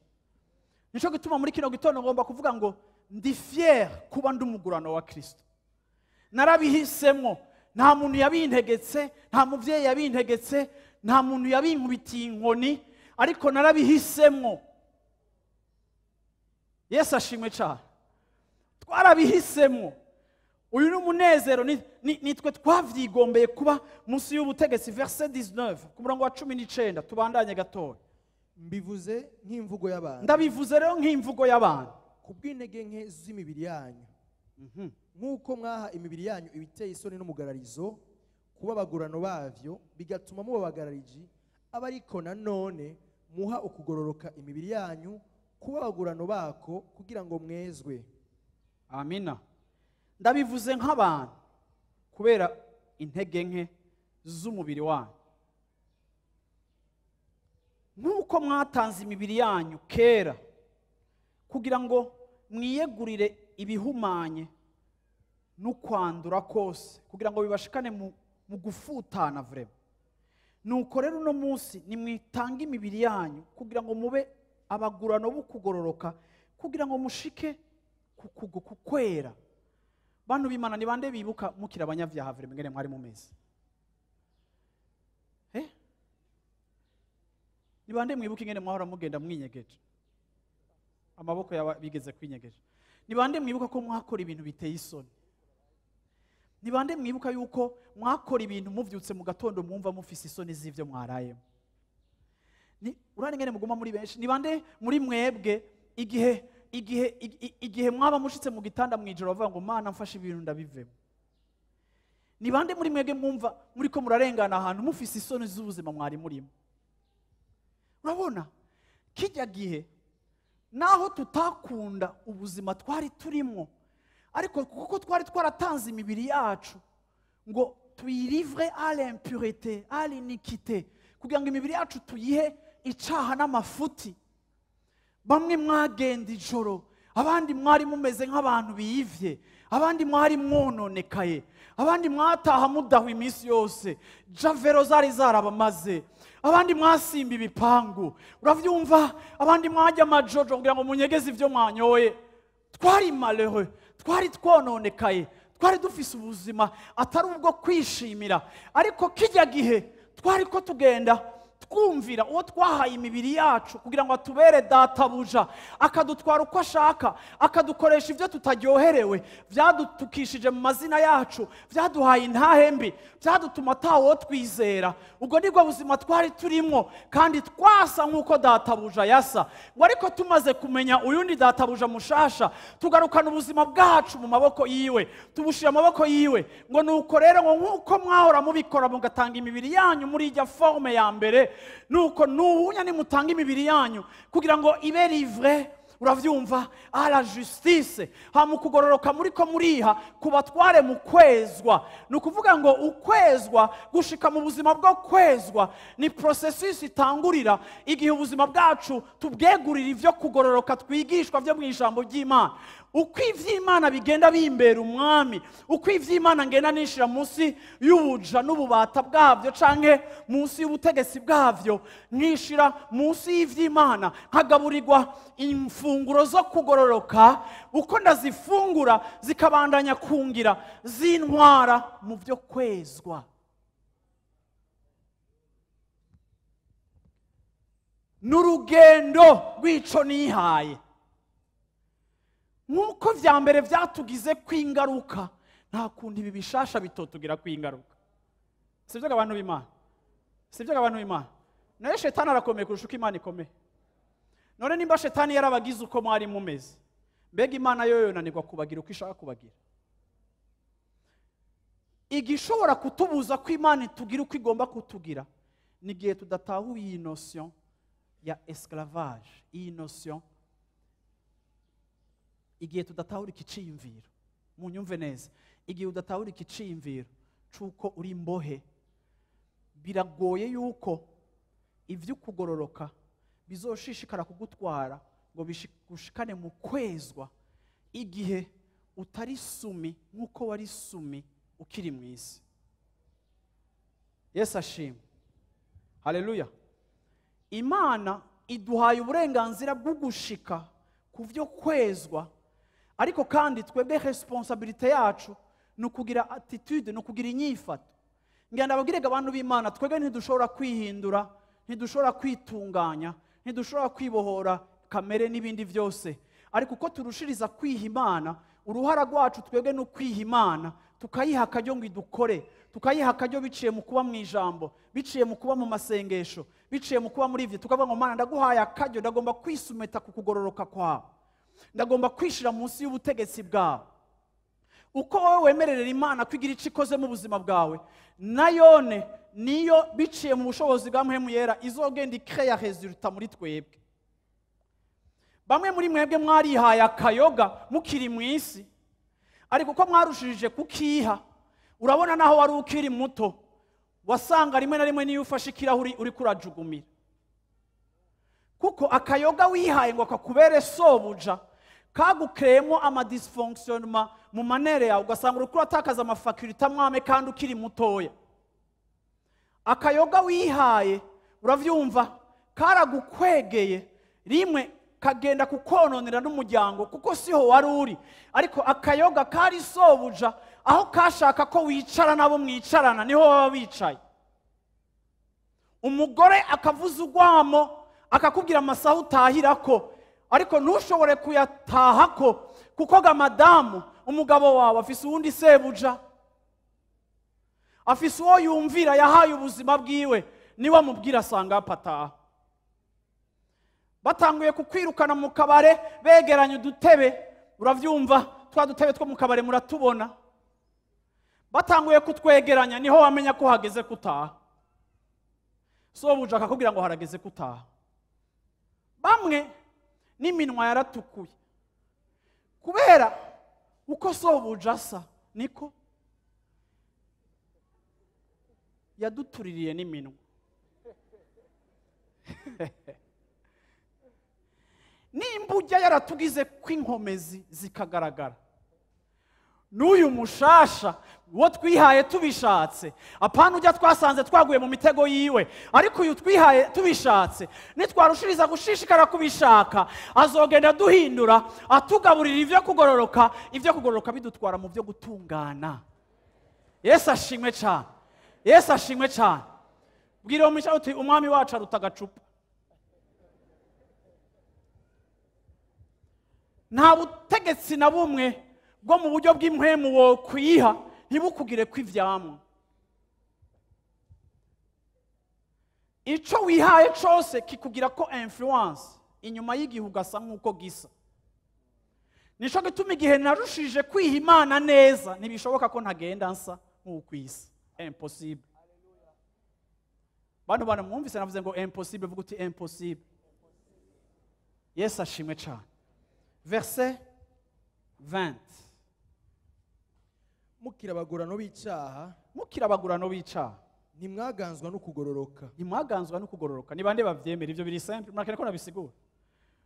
Nico gituma muri kino gitondo ngomba kuvuga ngo ndi fier kuba ndi umugurano wa Kristo. Narabihisemo, nta muntu yabintegetse, nta muvyeyi yabintegetse, nta muntu yabinkubitiye inkoni, ariko narabihisemo. Yesu ashimwe cyane. Twarabihisemo. Uyu ni umunezero, nitwe twavyigombeye kuba munsi y'ubutegetsi. Verset 19, ku murongo wa 19, tubandanye gatoya. Mbivuze nk'imvugo y'abantu. Ndabivuze rero nk'imvugo y'abantu. Kubw'intege nke z'imibiri yanyu. Nk'uko mwaha imibiri yanyu ibiteye isoni n'umugararizo, kuba abagurano bavyo, bigatuma muba abagarariji, aba ariko nanone muha ukugororoka imibiri yanyu, kuba abagurano bako, kugira ngo mwezwe. Amina. Ndabivuze nk'abantu kubera intege nke z'umubiri wanyu. Nk'uko mwatanze imibiri yanyu kera kugira ngo mwiyegurire ibihumanye n'ukwandura kose, kugira ngo bibashikane mu gufutana vraiment. Nuko rero uno munsi nimwitange imibiri yanyu kugira ngo mube abagurano b'ukugororoka, kugira ngo mushike ku kwera. Bantu b'Imana, ni bande bibuka mukira abanyavyaha vraiment ngene mwari mumeze? Ni bande mwibuka ingene mwahora mugenda mwinyegeje? Amaboko yaba bigeze kwinyegeje. Ni bande mwibuka ko mwakora ibintu biteye isoni? Ni bande mwibuka yuko mwakora ibintu muvyutse mu gatondo mwumva mufise isoni z'ivyo mwarayemo? Ni urane ngene muguma muri benshi. Ni bande muri mwebwe igihe mwaba mushitse mu gitanda mwijoro bavuga ngo Mana mfashe ibintu ndabivemo? Ni bande muri mwebwe mwumva muriko murarengana ahantu mufise isoni z'ubuzima mwari murimo? Urabona kijya gihe naho tutakunda ubuzima twari turimo, ariko kuko twari twaratanze imibiri yacu ngo tuyilivre à l'impureté, à l'iniquité, kugira ngo imibiri yacu tuyihe icaha n'amafuti. Bamwe mwagenda ijoro, abandi mwari mumeze nk'abantu biyivye, abandi mwari mwononekaye, abandi mwataha mudahwa iminsi yose, javero zari zarabamaze, abandi mwasimba ibipangu, uravyumva, abandi mwajya amajojo kugira ngo munyegeze ivyo mwanyoye. Twari malheureux, twari twononekaye, twari dufise ubuzima atari ubwo kwishimira, ariko kijya gihe twari ko tugenda twumvira uwo twahaye imibiri yacu kugira ngo atubere databuja, akadutwara uko ashaka, akadukoresha ibyo tutaryoherewe, byadutukishije mu mazina yacu, byaduhaye intahe mbi, byadutuma atawo twizera. Ubwo nibwo buzima twari turimo, kandi twasa nk'uko databuja yasa. Ngo ariko tumaze kumenya uyundi databuja mushasha, tugarukana ubuzima bwacu mu maboko yiwe, tubushira amaboko yiwe. Ngo nuko rero ngo nk'uko mwahora mubikora mugatanga imibiri yanyu muri ijya forme ya mbere, nuko nubunya nimutanga imibiri yanyu kugira ngo ibe livré, uravyumva, à la justice, ha mu kugororoka muri ko muriha kubatware mu kwezwa. Ni ukuvuga ngo ukwezwa, gushika mu buzima bwo kwezwa ni processus itangurira igihe ubuzima bwacu tubwegurira ivyo kugororoka twigishwa vyo mu ijambo ry'Imana. Uko ivy'Imana bigenda bimbera umwami, uko ivy'Imana ngenda nishira munsi y'ubuja n'ububata bwavyo canke munsi y'ubutegetsi bwavyo, nishira munsi y'ivy'Imana, nkagaburirwa imfunguro zo kugororoka, uko ndazifungura zikabandanya kungira zintwara mu byo kwezwa. N'urugendo rw'ico nihaye. Nk'uko vya mbere vyatugize kwingaruka, nta kundi ibi bishasha bitotugira kwingaruka. Sivyo abantu b'Imana? Sivyo abantu b'Imana? Naye shetani arakomeye kurusha uko Imana ikomeye. None nimba shetani yarabagize uko mwari mumeze, mbega Imana yo yonanirwa kubagira uko ishaka kubagira? Igishobora kutubuza ko Imana itugira uko igomba kutugira ni igihe tudatahuye iyi notion ya esclavage, iyi notion, igihe tudatahura ikiciyumviro. Munyumve neza, igihe udatahura ikiciyumviro c'uko uri imbohe, biragoye yuko ivy'ukugororoka bizoshishikara kugutwara ngo bishikane mu kwezwa igihe utari sumi nk'uko wari sumi ukiri mu isi. Yesu ashimwe. Haleluya. Imana iduhaye uburenganzira bwo gushika ku byo kwezwa, ariko kandi twebwe responsabilité yacu ni ukugira attitude, ni ukugira inyifato. Ngenda ababwirega abantu b'Imana, twebwe ntidushobora kwihindura, ntidushobora kwitunganya, ntidushobora kwibohora kamere n'ibindi byose, ariko uko turushiriza kwiha Imana, uruhara rwacu twebwe ni ukwiha Imana, tukayiha akaryo ngo idukore, tukayiha akaryo biciye mu kuba mu ijambo, biciye mu kuba mu masengesho, biciye mu kuba muri ivyo, tukavuga ngo Mana ndaguhaye akaryo, ndagomba kwisumeta ku kugororoka kwawe, ndagomba kwishira munsi y'ubutegetsi bwawe. Uko wowe wemererera Imana kwigira icyo ikoze mu buzima bwawe, nayone niyo biciye mu bushobozi bwa Mpwemu Yera izogenda ikeya resultat muri twebwe. Bamwe muri mwebwe mwarihaye akayoga mukiri mu isi, ariko uko mwarushirije kukiha, urabona naho wari ukiri muto wasanga rimwe na rimwe niyo ufashe ikirahuri uri kurajugumira, kuko akayoga wihaye ngo kakubere sobuja kagukreyemo ama dysfonctionnement mu manere yawe, ugasanga uri kuratakaza amafakulite amwame kandi ukiri mutoya. Akayoga wihaye uravyumva karagukwegeye rimwe kagenda kukononera n'umuryango, kuko siho wari uri, ariko akayoga kari sobuja aho kashaka ko wicara nabo mwicarana niho baba bicaye. Umugore akavuza urwamo akakubwira amasaha utahirako, ariko ntushobore kuyatahako kuko ga madamu umugabo wawe afise uwundi sebuja, afise uwo yumvira yahaye ubuzima bwiwe, niwe amubwira asanga pataha. Batanguye kukwirukana mu kabare begeranye udutebe, uravyumva twa dutebe two mu kabare muratubona, batanguye kutwegeranya niho wamenya ko hageze kutaha. Sobuja akakubwira ngo harageze kutaha. Bamwe n'iminwa yaratukuye kubera uko sobuja asa niko yadutuririye n'iminwa. Nimba yaratugize kw'inkomezi zikagaragara, n'uyu mushasha uwo twihaye tubishatse, apana ujya twasanze twaguye mu mitego yiwe, ariko uyu twihaye tubishatse nitwarushiriza gushishikara kubishaka, azogenda duhindura atugaburira ivyo kugororoka, ivyo kugororoka bidutwara mu byo gutungana. Yesu ashimwe cyane, Yesu ashimwe cyane. Bwira uwo mwisha uti umwami wacu aruta agacupa. Nta butegetsi na bumwe bwo mu buryo bw'impwemu wo kwiha ntibukugire kw'ivyamwa. Ico wihaye cose kikugira ko influence inyuma y'igihe ugasa nk'uko gisa. Nico gituma igihe narushije kwiha Imana neza ntibishoboka ko ntagenda nsa nk'uko isi. Impossible. Bantu bana mwumvise navuze ngo impossible, vuga uti impossible. Yesu ashimwe cyane. Verset 20. Mukirabagurano b'icaha, mukirabagurano b'icaha, ntimwaganzwa no kugororoka. Ntimwaganzwa no kugororoka. Ni bande bavyemera ivyo biri simple, murakene ko nabisigura.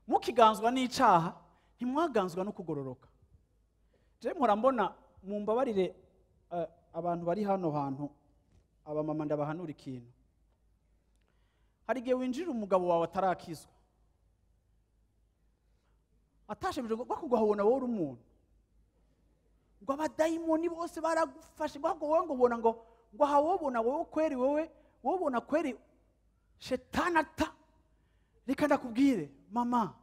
Mukiganzwa n'icaha, ntimwaganzwa no kugororoka. Je mpora mbona mumbabarire abantu bari hano hantu, abamama ndabahanura ikintu. Hari igihe winjira umugabo wawe atarakizwa, atashemije ngo bakugahobona wowe uri umuntu, ngo abadayimoni bose baragufashe, ngo wowe ngo ubona ngo hawobona wowe kweri, wowe wobona kweri shetani ata. Reka ndakubwire mama,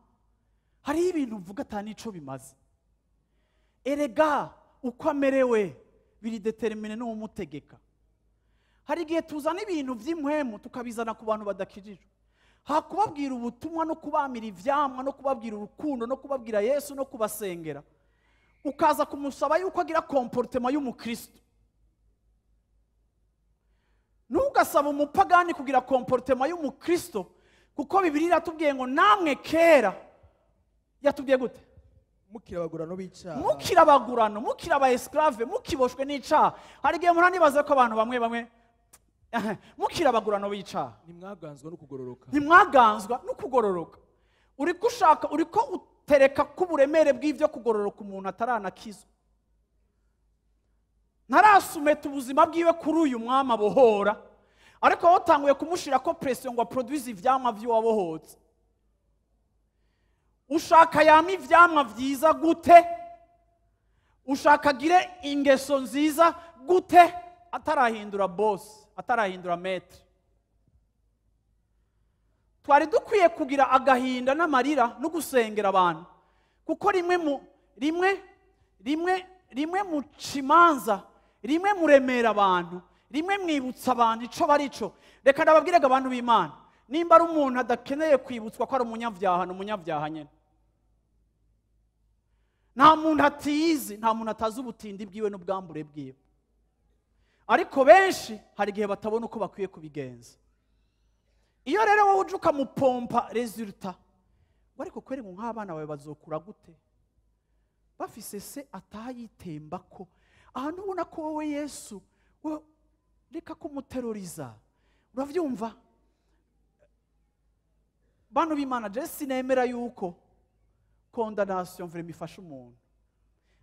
hari ibintu mvuga atani ico bimaze. Erega uko amerewe biri determine n'umutegeka. Hari igihe tuzana ibintu vy'impwemu tukabizana ku bantu badakijijwe, hakubabwira ubutumwa no kubamira ivyamwa no kubabwira urukundo no kubabwira Yesu no kubasengera, ukaza kumusaba yuko agira comportement y'umukristo. Ntugasaba umupagani kugira comportement y'umukristo, kuko Bibiliya iratubwiye ngo namwe kera, yatubwiye gute? Mukirabagurano b'icaha, mukirabagurano, mukiraba esclave, mukiboshwe n'icaha. Hari igihe muranibaza ko abantu bamwe bamwe mukirabagurano b'icaha, ntimwaganzwa no kugororoka, ntimwaganzwa no kugororoka. Uriko ushaka, uriko utereka kuburemere bw'ivyo kugororoka umuntu ataranakizwa, ntarasumeta ubuzima bwiwe kuri uyu mwami abohora, Ariko wowe utanguye kumushira ko pression ngo aproduise ivyamwa vy'uwabohotse. Ushaka yama ivyamwa vyiza gute? Ushaka agire ingeso nziza gute atarahindura boss, atarahindura maître? Twari dukwiye kugira agahinda n'amarira no gusengera abantu, kuko rimwe mu rimwe rimwe rimwe mu cimanza, rimwe muremera abantu, rimwe mwibutsa abantu ico barico. Reka ndababwirega abantu b'Imana, nimba ari umuntu adakeneye kwibutswa ko ari umunyabyaha, ni umunyabyaha nyene. Nta muntu atiyizi, nta muntu atazi ubutindi bwiwe n'ubwambure bwiwe. Ariko benshi hari igihe batabona uko bakwiye kubigenza. Iyo rero wowe uje ukamupompa résultat, ngo ariko kweri ngo nk'abana bawe bazokura gute bafise se atayitemba, ko ahantu ubona ko wowe Yesu wowe reka kumuteroriza. Uravyumva, bantu b'Imana? Je sinemera yuko condamnation vraiment ifasha umuntu,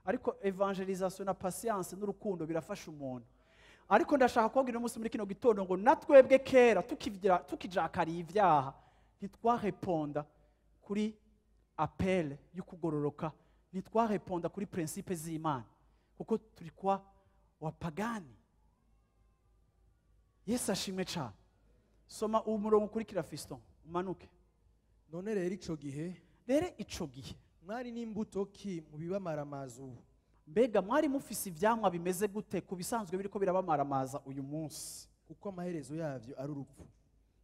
ariko évangélisation na patience n'urukundo birafasha umuntu. Ariko ndashaka kubabwira umunsi muri kino gitondo ngo natwebwe kera tukijakariye ibyaha, ntitwareponda kuri appel y'ukugororoka, ntitwareponda kuri principe z'Imana, kuko turi kwa wapagani. Yesu ashimwe cyane. Soma uwo murongo ukurikira, Fiston, umanuke. None rero ico gihe, Rero ico gihe, mwari n'imbuto ki mu bibamaramaza ubu? Mbega mwari mufise ivyamwa bimeze gute ku bisanzwe biriko birabamaramaza uyu munsi? Kuko amaherezo yavyo ari urupfu.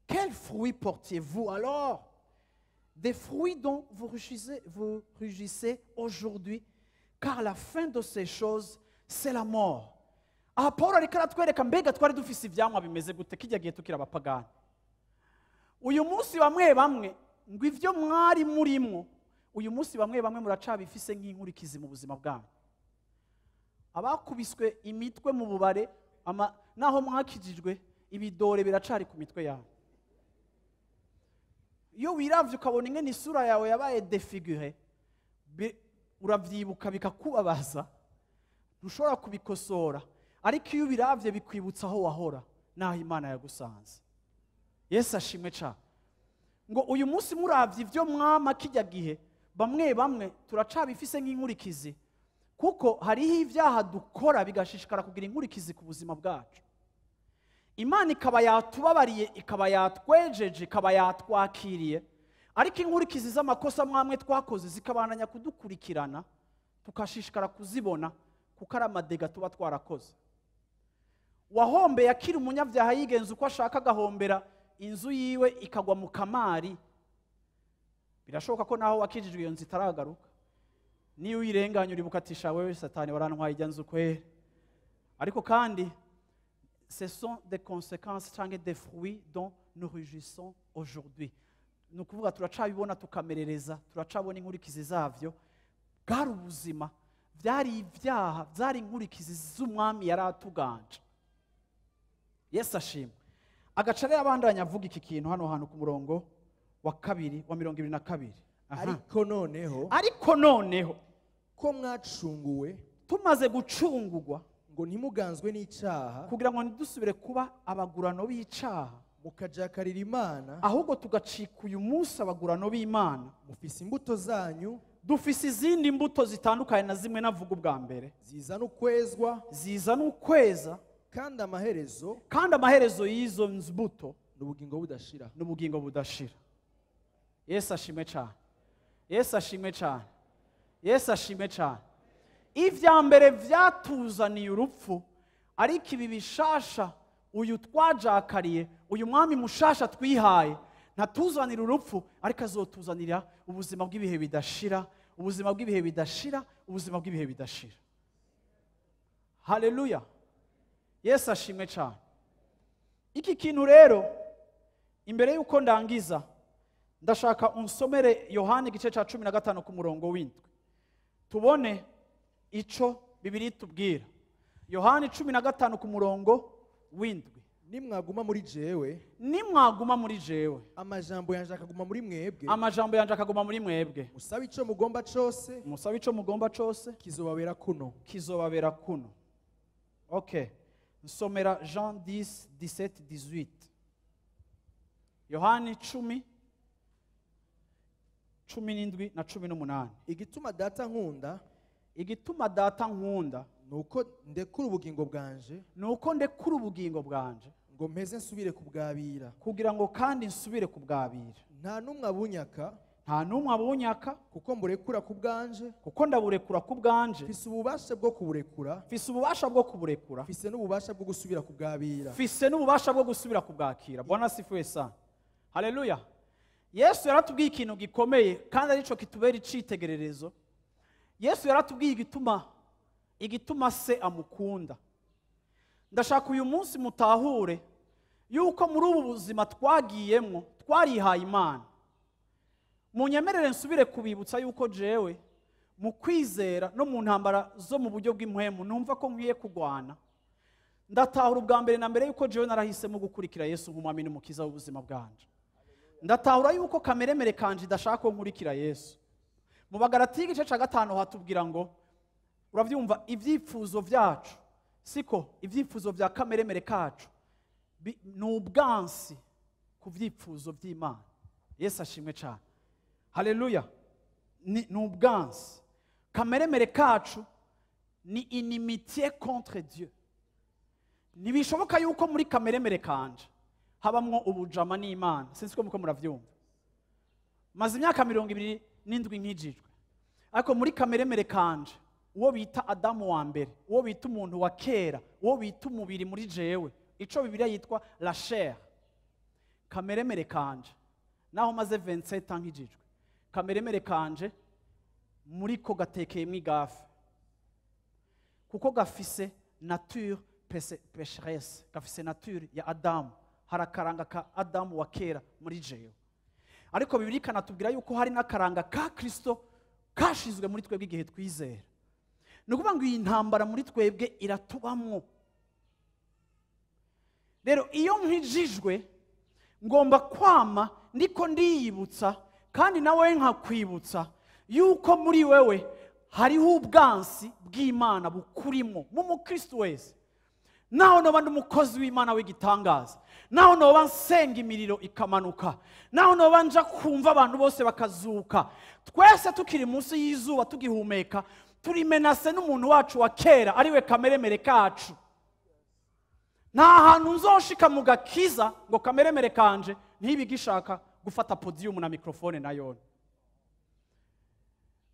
Quels fruits portiez-vous alors? Des fruits dont vous rugissez aujourd'hui, car la fin de ces choses, c'est la mort. Aha Paul ariko aratwereka mbega twari dufise ivyamwa bimeze gute kijya gihe tukiri abapagani. Uyu munsi bamwe bamwe ngo ivyo mwari murimwo, uyu munsi bamwe bamwe muracabifise nk'inkurikizi mu buzima bwanyu. Abakubiswe imitwe mu bubare, naho mwakijijwe, ibidore biracari ku mitwe yawe. Iyo wiravye ukabona ingene isura yawe yabaye défigurée, uravyibuka bikakubabaza, ntushobora kubikosora, ariko iyo ubiravye bikwibutsa aho wahora n'aho Imana yagusanze. Yesu ashimwe cane. Ngo uyu munsi muravye ivyo mwama kijya gihe, bamwe bamwe turacabifise nk'inkurikizi, kuko hariho ibyaha dukora bigashishikara kugira inkurikizi ku buzima bwacu. Imana ikaba yatubabariye, ikaba yatwejeje, ikaba yatwakiriye, ariko inkurikizi z'amakosa mwamwe twakoze zikabandanya kudukurikirana, tukashishikara kuzibona, kuko ari amadega tuba twarakoze. Wahombeye akiri umunyabyaha, yigenza uko ashaka, agahombera inzu yiwe ikagwa mu kamari. Birashoboka ko naho wakijijwe iyo nzu itaragaruka. Niyo uyirenganya uribuka ati: "Sha wewe Satani, warantwaye ijya nzu kweri." Ariko kandi ce sont des conséquences cyangwa des fruits dont nous rugissons aujourd'hui. Ni ukuvuga turacabibona tukamerereza, turacabona inkurikizi zavyo. Bwari ubuzima, byari ibyaha, byari inkurikizi z'umwami yari atuganje. Yesu ashimwe. Agaca rero abandanya avuga iki kintu hano hantu ku murongo wa kabiri, wa 22. Aha. Ariko noneho, Ariko noneho, ko mwacunguwe, tumaze gucungurwa, ngo ntimuganzwe n'icaha, kugira ngo ntidusubire kuba abagurano b'icaha, mukajakarira Imana, ahubwo tugacika uyu munsi abagurano b'Imana, mufise imbuto zanyu, dufise izindi mbuto zitandukanye na zimwe navuga ubwa mbere, zizana ukwezwa, zizana ukweza, kandi amaherezo kandi amaherezo y'izo mbuto ni ubugingo budashira. N'ubugingo budashira. Yesu ashimwe cyane. Yesu ashimwe cyane. Yesu ashimwe cyane. Ibya mbere byatuzaniye urupfu, ariko ibi bishasha, uyu twajakariye, uyu mwami mushasha twihaye, ntatuzanira urupfu, ariko azotuzanira ubuzima bw'ibihe bidashira, ubuzima bw'ibihe bidashira, ubuzima bw'ibihe bidashira. Haleluya! Yesu ashimwe cyane. Iki kintu rero, imbere y'uko ndangiza, ndashaka unsomere Yohani igice cya 15 ku murongo w'7, tubone ico Bibiri tubwira. Yohani 15 ku murongo w'7. Nimwaguma muri jewe, Nimwaguma muri jewe, amajambo yanje akaguma muri mwebwe, amajambo yanje akaguma muri mwebwe, musabe ico mugomba cose, musabe ico mugomba cose, kizobabera kuno. Kizobabera kuno. Okay, nsomera Jean 10 17 18. Yohani 10 17 na 18. Igituma data nkunda, igituma data nkunda nuko ndekura ubugingo bwanje, nuko ndekura ubugingo bwanje, ngo mpeze nsubire kubwabira, kugira ngo kandi nsubire kubwabira. Nta numwe abunyaka, nta numwe abunyaka, kuko mburekura kubwanje, kuko ndaburekura kubwanje. Mfise ububasha bwo kuburekura, mfise ububasha bwo kuburekura, mfise n'ububasha bwo gusubira kubwabira, mfise n'ububasha bwo gusubira kubwakira. Bwana asifiwe sana. Haleluya. Yesu yaratubwiye ikintu gikomeye kandi arico kitubera icitegererezo. Yesu yaratubwiye igituma se amukunda. Ndashaka uyu munsi mutahure yuko muri ubu buzima twagiyemwo twarihaye Imana. Munyemerere nsubire kubibutsa yuko jewe mu kwizera no mu ntambara zo mu buryo bw'impwemu numva ko nkwiye kugwana. Ndatahura ubwa mbere na mbere yuko jewe narahisemo gukurikira Yesu nk'umwami n'umukiza w'ubuzima bwanje. Ndatahura yuko kameremere kanje idashaka ko nkurikira Yesu. Mu Bagalatiya igice ca 5 hatubwira ngo uravyumva ivyifuzo vyacu, siko ivyifuzo vya kameremere kacu ni ubwansi ku vyifuzo vy'Imana. Yesu ashimwe cyane. Haleluya. Ni ubwansi. Kameremere kacu ni inimitié contre Dieu. Ntibishoboka yuko muri kameremere kanje habamwo ubujama n'Imana. Sinzi ko muko muravyumva. Maze imyaka 27 nkijijwe, ariko muri kameremere kanje uwo bita Adamu wa mbere, uwo bita umuntu wa kera, uwo bita umubiri muri jewe, ico Bibiliya yitwa la chair, kameremere kanje naho maze 27 ans nkijijwe, kameremere kanje muri ko gatekeyemwo igafe, kuko gafise nature pécheresse, gafise nature ya Adamu. Hari akaranga ka Adamu wa kera muri jewe, ariko Bibiliya ikanatubwira yuko hari n'akaranga ka Kristo kashizwe muri twebwe igihe twizera. Ni ukuvuga ngo iyi ntambara muri twebwe iratubamwo. Rero iyo nkijijwe ngomba kwama ndiko ndiyibutsa kandi nawe nkakwibutsa yuko muri wewe hariho ubwansi bw'Imana bukurimo mu mukristo wese. Naho noba ndi umukozi w'Imana w'igitangaza, naho noba nsenga imiriro ikamanuka, naho noba nja kumva abantu bose bakazuka, twese tukiri munsi y'izuba tugihumeka turi menase n'umuntu wacu wa kera ariwe kameremere kacu. Nta hantu nzoshika mu gakiza ngo kameremere kanje ntibigishaka gufata podium na microphone na yone.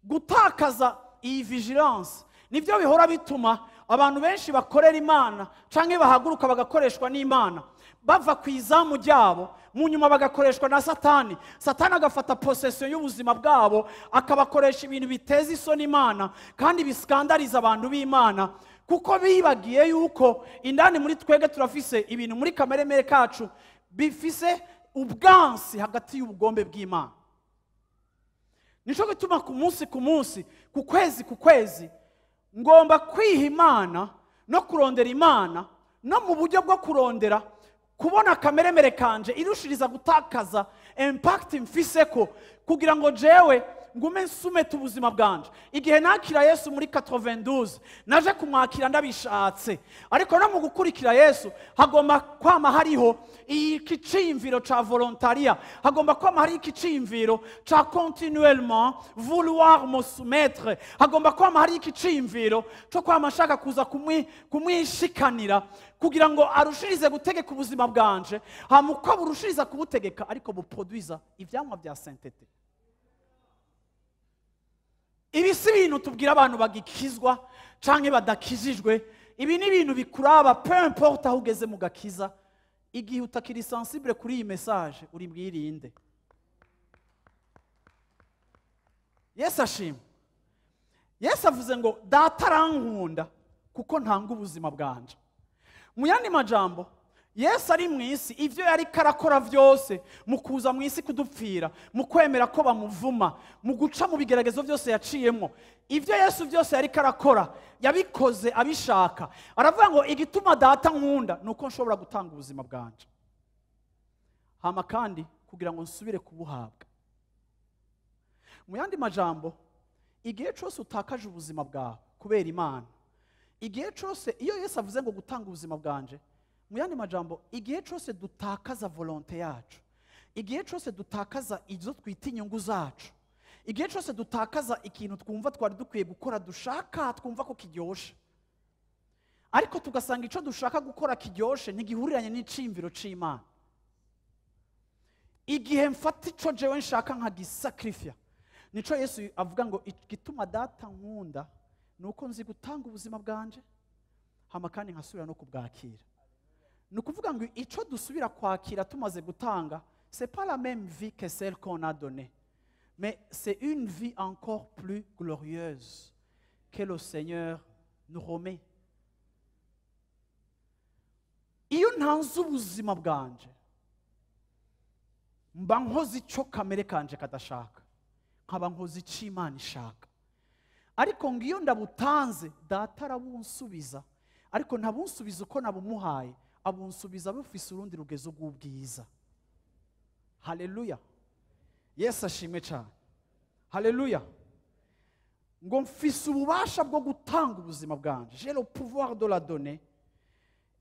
Gutakaza iyi vigilance nivyo bihora bituma abantu benshi bakorera Imana canke bahaguruka bagakoreshwa n'Imana bava ku izamu ryabo, mu nyuma bagakoreshwa na Satani. Satani agafata possession y'ubuzima bwabo akabakoresha ibintu biteza isoni Imana kandi biskandaliza abantu b'Imana, kuko bibagiye yuko indani muri twege turafise ibintu muri kameremere kacu bifise ubwansi hagati y'ubugombe bw'Imana. Nico gituma ku munsi ku munsi, ku kwezi ku kwezi, ngomba kwiha Imana no kurondera Imana, no mu buryo bwo kurondera kubona kameremere kanje irushiriza gutakaza impact mfise ko, kugira ngo jewe ngume nsumete ubuzima bwanje. Igihe nakira Yesu muri 92 naje kumwakira ndabishatse, ariko no mu gukurikira Yesu hagomba kwama hariho ikiciyumviro ca volontaria, hagomba kwama hariho ikiciyumviro ca continuellement vouloir me soumettre, hagomba kwama hariho ikiciyumviro co kwama nshaka kuza kumwishikanira kugira ngo arushirize gutegeka ubuzima bwanje, hama uko burushiriza kubutegeka ariko buproduiza ivyamwa vya sainteté. Ibi si ibintu tubwira abantu bagikizwa canke badakijijwe, ibi ni ibintu bikuraba peu importe aho ugeze mu gakiza. Igihe utakiri sensible kuri iyi message uri bwirinde. Yesu ashimwe. Yesu avuze ngo data arankunda kuko ntanga ubuzima bwanje. Mu yandi majambo, Yesu ari mu isi, ivyo yari karakora vyose mu kuza mu isi kudupfira, mu kwemera ko bamuvuma, mu guca mu bigeragezo vyose yaciyemwo, ivyo Yesu vyose yari karakora yabikoze abishaka. Aravuga ngo igituma data nkunda nuko nshobora gutanga ubuzima bwanje, hama kandi kugira ngo nsubire kubuhabwa. Mu yandi majambo, igihe cyose utakaje ubuzima bwawe kubera Imana, igihe cyose iyo Yesu avuze ngo gutanga ubuzima bwanje, mu yandi majambo, igihe cyose dutakaza volonté yacu, Igihe cyose dutakaza izo twita inyungu zacu, igihe cyose dutakaza ikintu twumva twari dukwiye gukora, dushaka, twumva ko kiryoshe, ariko tugasanga icyo dushaka gukora kiryoshe ntigihuriranye n'iciyumviro c'Imana. Igihe mfata ico jewe nshaka nkagisacrifier, nico Yesu avuga ngo igituma data nkunda ni uko nzi gutanga ubuzima bwanje, hama kandi nkasubira no kubwakira. Ni ukuvuga ngo ico dusubira kwakira tumaze gutanga, c'est pas la même vie que celle qu'on a donnée, mais c'est une vie encore plus glorieuse que le Seigneur nous remet. Iyo ntanze ubuzima bwanje, mba nkoze ico kamere kanje kadashaka, nkaba nkoze ico Imana ishaka. Ariko ngo iyo ndabutanze, data arabunsubiza, ariko ntabunsubiza uko nabumuhaye, abunsubiza bufise urundi rugezo rw'ubwiza. Haleluya, Yesu ashimwe cyane. Haleluya. Ngo mfise ububasha bwo gutanga ubuzima bwanje, j'ai le pouvoir de la donner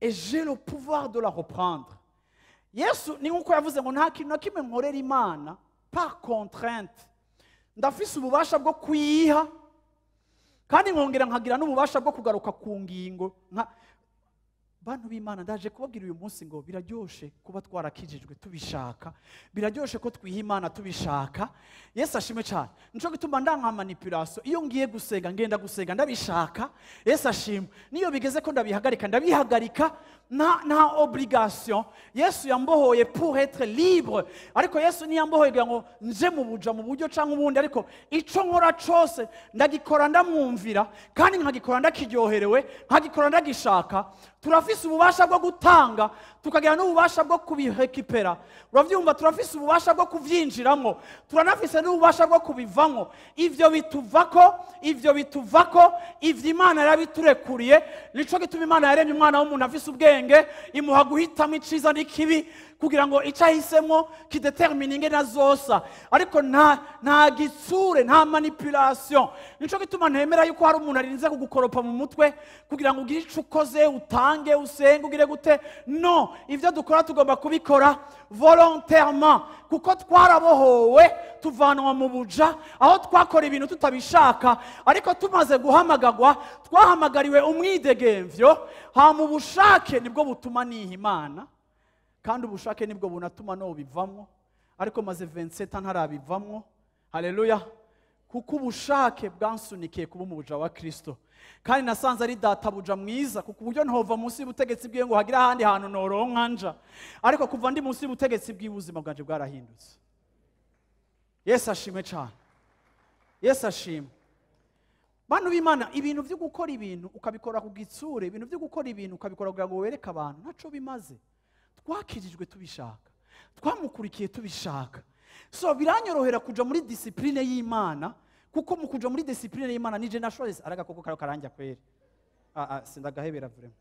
et j'ai le pouvoir de la reprendre. Yesu ni nkuko yavuze ngo nta kintu na kimwe nkorera Imana par contrainte, ndafise ububasha bwo kuyiha kandi nkongera nkagira n'ububasha bwo kugaruka ku ngingo. Nka bantu b'Imana, ndaje kubabwira uyu munsi ngo biraryoshe kuba twarakijijwe tubishaka, biraryoshe ko twiha Imana tubishaka. Yesu ashimwe cyane. Nico gituma ndanka manipulation. Iyo ngiye gusenga, ngenda gusenga ndabishaka. Yesu ashimwe. Niyo bigeze ko ndabihagarika, ndabihagarika, nta obligation. Yesu yambohoye pour être libre, ariko Yesu ntiyambohoye kugira ngo nje mu buja mu buryo canke ubundi, ariko ico nkora cose ndagikora ndamwumvira, kandi nkagikora ndakiryoherewe, nkagikora ndagishaka. Turafise ububasha bwo gutanga, tukagira n'ububasha bwo kubirekipera. Uravyumva? Turafise ububasha bwo kuvyinjiramo, turanafise n'ububasha bwo kubivamo. Ivyo bituvako, ivyo bituvako, ivyo Imana yarabiturekuriye. Nico gituma Imana yaremye umwana w'umuntu afise ubwenge, imuha guhitamo iciza n'ikibi kugira ngo ico ahisemo kidetermine ingene azosa. Ariko nta gitsure, nta manipulation. Nico gituma ntemera yuko hari umuntu arinze kugukoropa mu mutwe kugira ngo ugire ico ukoze, utange, usenge, ugire gute. No, ivyo dukora tugomba kubikora volontairement, kuko twarabohowe tuvanwa mu buja aho twakora ibintu tutabishaka, ariko tumaze guhamagagwa twahamagariwe umwidegemvyo. Hama ubushake nibwo butuma niha Imana, kandi ubushake nibwo bunatuma no bivamwo. Ariko maze 27 ntarabivamwo. Haleluya. Kuko ubushake bwansunikiye kuba umuja wa Kristo, kandi nasanze ari databuja mwiza, kuko uburyo ntova munsi y'ubutegetsi bwiwe ngo hagira ahandi hantu noronka nja. Ariko kuva ndi munsi y'ubutegetsi bw'ubuzima bwanje bwarahindutse. Yesu ashimwe cyane. Yesu ashimwe. Bantu b'Imana, ibintu byo gukora ibintu ukabikora ku gitsure, ibintu byo gukora ibintu ukabikora kugira ngo wereke abantu, ntaco bimaze. Twakirijwe tubishaka, twamukurikiye tubishaka. So biranyorohera kuja muri discipline y'Imana, kuko mu kuja muri discipline y'Imana nije nashoze aragakoko karo karanja kweri. Sindagahebera vraiment.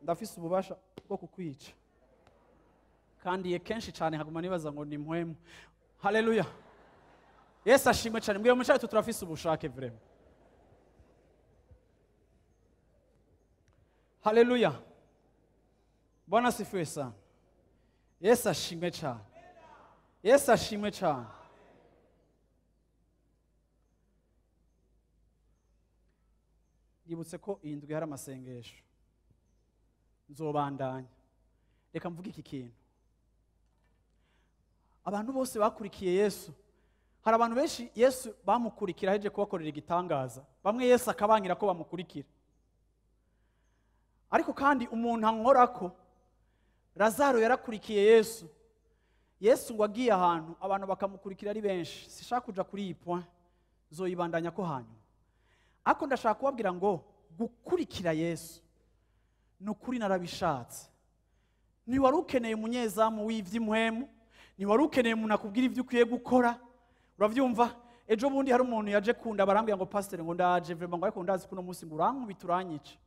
Ndafise ububasha bwo kukwica. Kandi ye kenshi cyane haguma nibaza ngo ni mpwemu. Haleluya. Yesu ashimwe cyane. Mbwira mucaye turafise ubushake vraiment. Haleluya. Bwana asifiwe sana. Yesu ashimwe cyane. Yesu ashimwe cyane. Yibutse ko iyi ndwi hari amasengesho. Nzobandanya. Reka mvuge iki kintu. Abantu bose bakurikiye Yesu. Hari abantu benshi Yesu bamukurikira aheje kubakorera igitangaza. Bamwe Yesu akabangira ko bamukurikira. Ariko kandi umuntu ankorako, Lazaro yarakurikiye Yesu. Yesu ngo agiye ahantu abantu bakamukurikira ari benshi. Sishaka kuja kuri iyi point, zoyibandanya ko hanyuma. Ariko ndashaka kubabwira ngo gukurikira Yesu nukuri narabishatse. Ni wari ukeneye umunyezamu w'ivy'impwemu, ni wari ukeneye umuntu akubwira ivyo ukwiye gukora. Uravyumva? Ejo bundi hari umuntu yaje kunda barambwira ngo pastor ngo ndaje vraiment, ngo ariko ndazi kuno munsi ngo urankubita uranyica.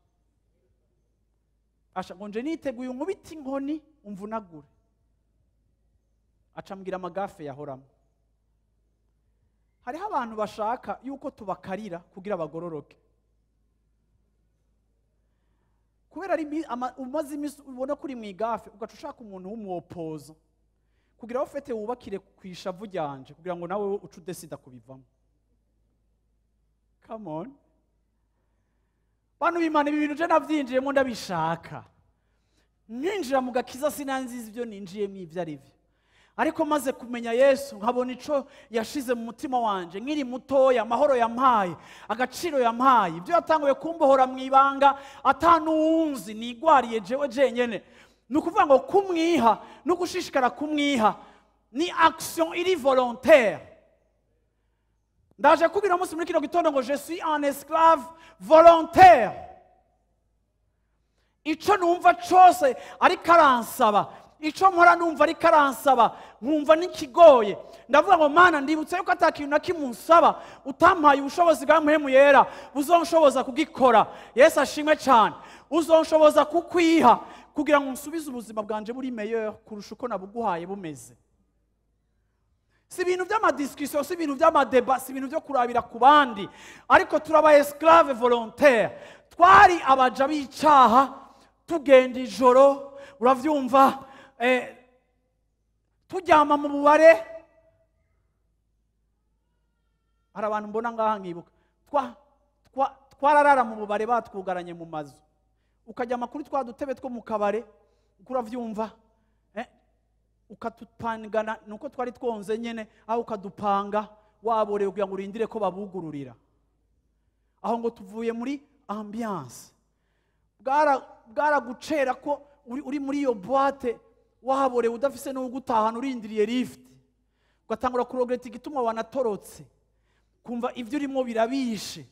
Asha ngo nje niteguye unkubita inkoni umvunagure. Acambwira amagafe yahoramo. Hariho abantu bashaka yuko tubakarira kugira bagororoke. Kubera ari umaze imisi ubona kuri mwigafe ugaca ushaka umuntu w'umuopoza Kugira ufete wubakire ku ishavu ryanje kugira ngo nawe uce udesida kubivamo. Come on. Bantu b'Imana, ibi bintu je navyinjiyemo ndabishaka. Ninjira mu gakiza sinanzizi ibyo ninjiyemo ibyo ari byo. Ariko maze kumenya Yesu nkabona ico yashize mu mutima wanje nkiri mutoya, amahoro yampaye, agaciro yampaye, ibyo yatanguye kumbohora mu ibanga atanuwunzi nigwariye jewe jenyene. Ni ukuvuga ngo kumwiha no gushishikara kumwiha ni action iri volontaire. Ndaje kubwira umunsi muri kino gitondo ngo je suis un esclave volontaire. Ico numva cose ariko aransaba, ico mpora numva ariko aransaba, nkumva nikigoye. Ndavuga ngo Mana, ndibutse yuko ata kintu na kimwe unsaba utampaye ubushobozi bwa Mpwemu Yera buzonshoboza kugikora. Yesu ashimwe cyane. Uzonshoboza kukwiha kugira ngo nsubize ubuzima bwanje buri meilleur kurusha uko nabuguhaye bumeze. Si ibintu by'amadiscussion, si ibintu by'amadeba, si ibintu byo kurabira ku bandi, ariko turaba esclave volontaire. Twari abaja b'icaha, tugenda ijoro, uravyumva, turyama mu bubare. Hari abantu mbona ngaha nkibuka twararara mu bubare batwugaranye mu mazu, ukaryama kuri twa dutebe two mu kabare, uravyumva, ukatupangana nuko twari twonze nyene, aho ukadupanga waborewe kugira ngo urindire ko babugururira. Aho ngo tuvuye muri ambiance, bwaragucera ko uri muri iyo boîte waborewe udafise n'ugutahana, urindiriye lift, ugatangura kurogreta igituma wanatorotse, kumva ivyo urimo birabishe.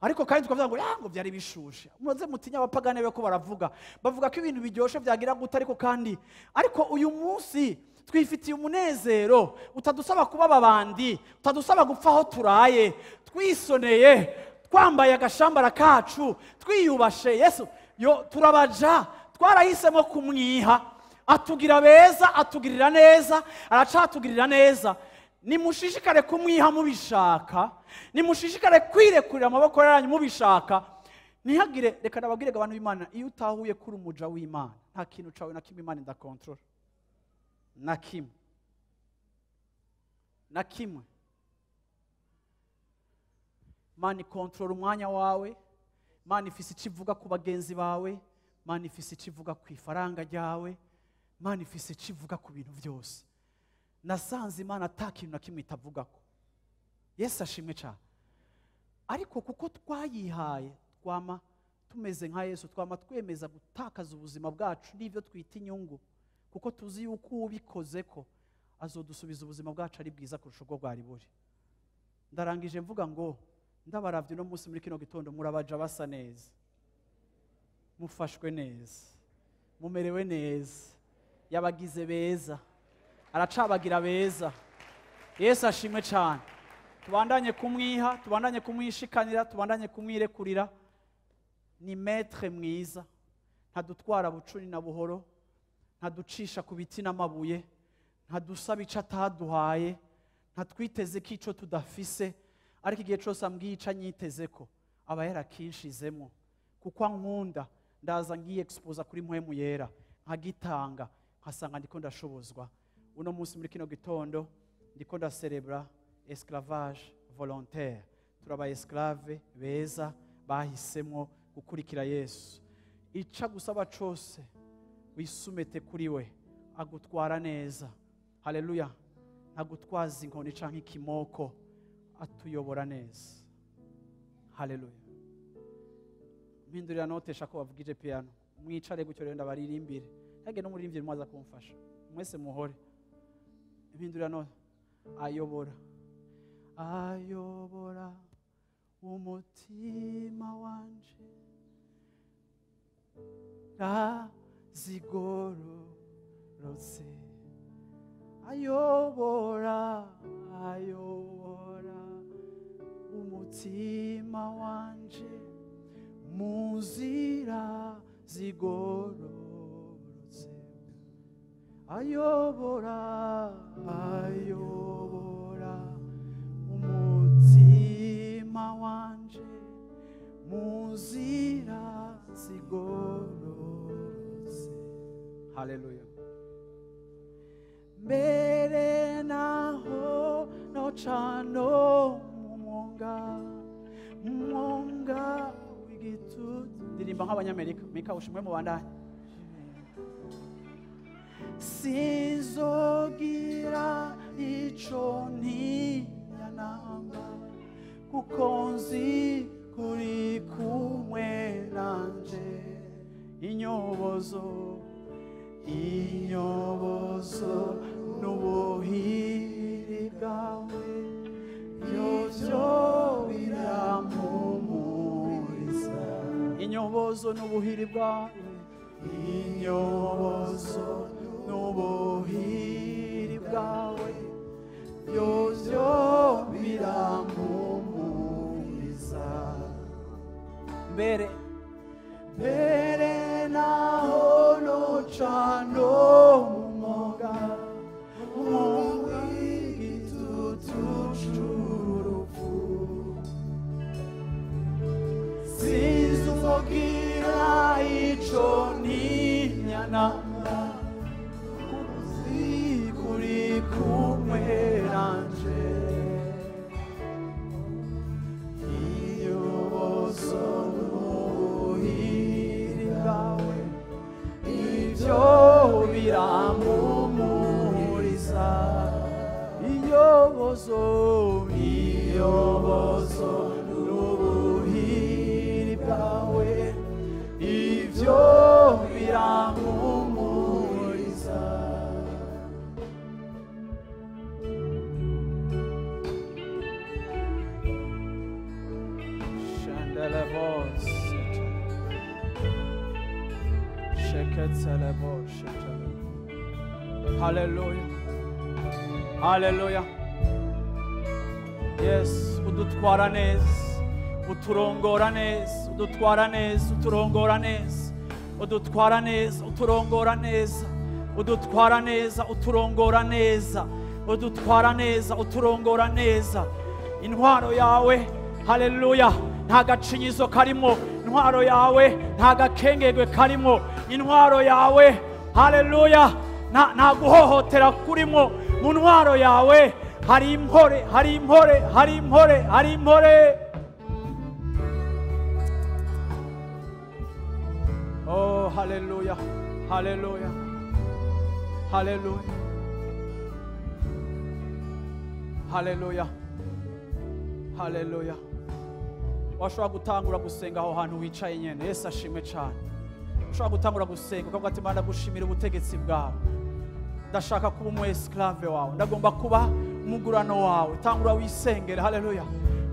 Ariko kandi tukavuga ngo ngo byari bishushe. Muze mutinya abapagane be ko baravuga, bavuga ko ibintu biryoshe byagira gute, ariko kandi ariko uyu munsi twifitiye umunezero utadusaba kuba babandi, utadusaba gupfa aho turaye, twisoneye, twambaye agashambara kacu, twiyubashe. Yesu yo turabaja, twarahisemo kumwiha, atugira beza, atugirira neza, aracatugirira neza. Nimushishikare kumwiha mubishaka, nimushishikare kwirekurira amaboko yanyu mubishaka. Ntihagire, reka nababwire abantu b'Imana, iyo utahuye kuri umuja w'Imana, nta kintu cawe na kimwe Imana indakontrola. Na kimwe. Na kimwe. Imana ikontrola umwanya wawe, Imana ifise ico ivuga ku bagenzi bawe, Imana ifise ico ivuga ku ifaranga ryawe, Imana ifise ico ivuga ku bintu byose. Nasanze Imana ata kintu na kimwe itavugako. Yesu ashimwe cyane. Ariko kuko twayihaye, twama tumeze nka Yesu, twama twemeza gutakaza ubuzima bwacu n'ibyo twita inyungu, kuko tuzi yuko ubikoze ko azodusubiza ubuzima bwacu ari bwiza kurusha ubwo bwari buri. Ndarangije mvuga ngo ndabaravye no munsi muri kino gitondo, murabaja basa neza, mufashwe neza, mumerewe neza, yabagize beza, aracabagira beza. Yesu ashimwe cyane. Tubandanye kumwiha, tubandanye kumwishikanira, tubandanye kumwirekurira. Ni maître mwiza, ntadutwara bucuni na buhoro, ntaducisha ku biti n'amabuye, ntadusaba ico ataduhaye, ntatwiteze ko ico tudafise, ariko igihe cose ambwiye ico anyiteze ko aba yarakinshizemo. Kuko ankunda, ndaza nkiexposa kuri Mpwemu Yera, nkagitanga, nkasanga ndiko ndashobozwa. Uno munsi muri kino gitondo ndiko ndacerebra esclavage volontaire. Turaba esclave beza bahisemwo gukurikira Yesu. Ica gusaba cose wisumete kuri we, agutwara neza. Haleluya. Ntagutwaza inkoni canke ikimoko, atuyobora neza. Haleluya. Mpindurira note shako bavugije piano. Mwicare gutyo rero ndabaririmbire. Hage no muririmbire mwaza kumfasha. Mwese muhore. Mpindurira note. Ayobora. Ayobora umutima wanje razigororotse. Ayobora, ayobora umutima wanje mu nzira zigororotse. Ayobora, ayobora umutima wanje mu nzira zigororotse. Haleluya. Mbega noca no mu mwonga, mwonga w'igitutu. Ndirimba nk'abanyamerika. Mika ushimwe mu bandanye. Sinzogira ico ntinya namba, kuko nzi kuri kumwe nanje. Inyobozo, inyobozo n'ubuhiri bwawe, byose birampumuriza. Inyobozo n'ubuhiri bwawe, inyobozo n'ubuhiri bwawe, byose birampumuriza. Mbere mbere naho noca no mu mwonga, mwonga w'igitutu c'urupfu, sinzogira ico ntinya namba, kuko nzi kuri kumwe nanje. Inyobozo n'ubuhiri bwawe, ibyo birampumuriza. Inyobozo, inyobozo n'ubuhiri bwawe, ibyo birampumuriza. Shandelebos, Sheketelebos, Hallelujah. Hallelujah. Yes, udutwara neza, uturongora neza, udutwara neza, uturongora neza, udutwara neza, uturongora neza, udutwara neza, uturongora neza, udutwara neza, uturongora neza. Intwaro yawe, haleluya, nta gacinyizo karimo. Intwaro yawe nta gakengegwe karimo. Intwaro yawe, haleluya, nta guhohotera kurimo. Mu ntwaro yawe hari impore, hari impore, hari impore, hari impore. Oh, haleluya, haleluya, haleluya, haleluya, haleluya. Washobora gutangura gusenga aho hantu wicaye nyene. Yesu ashimwe cyane. Ushobora gutangura gusenga ukavuga ati Mana, ndagushimira ubutegetsi bwawe, ndashaka kuba umu esclave wawe, ndagomba kuba umugurano wawe. Tangura wisengere. Haleluya.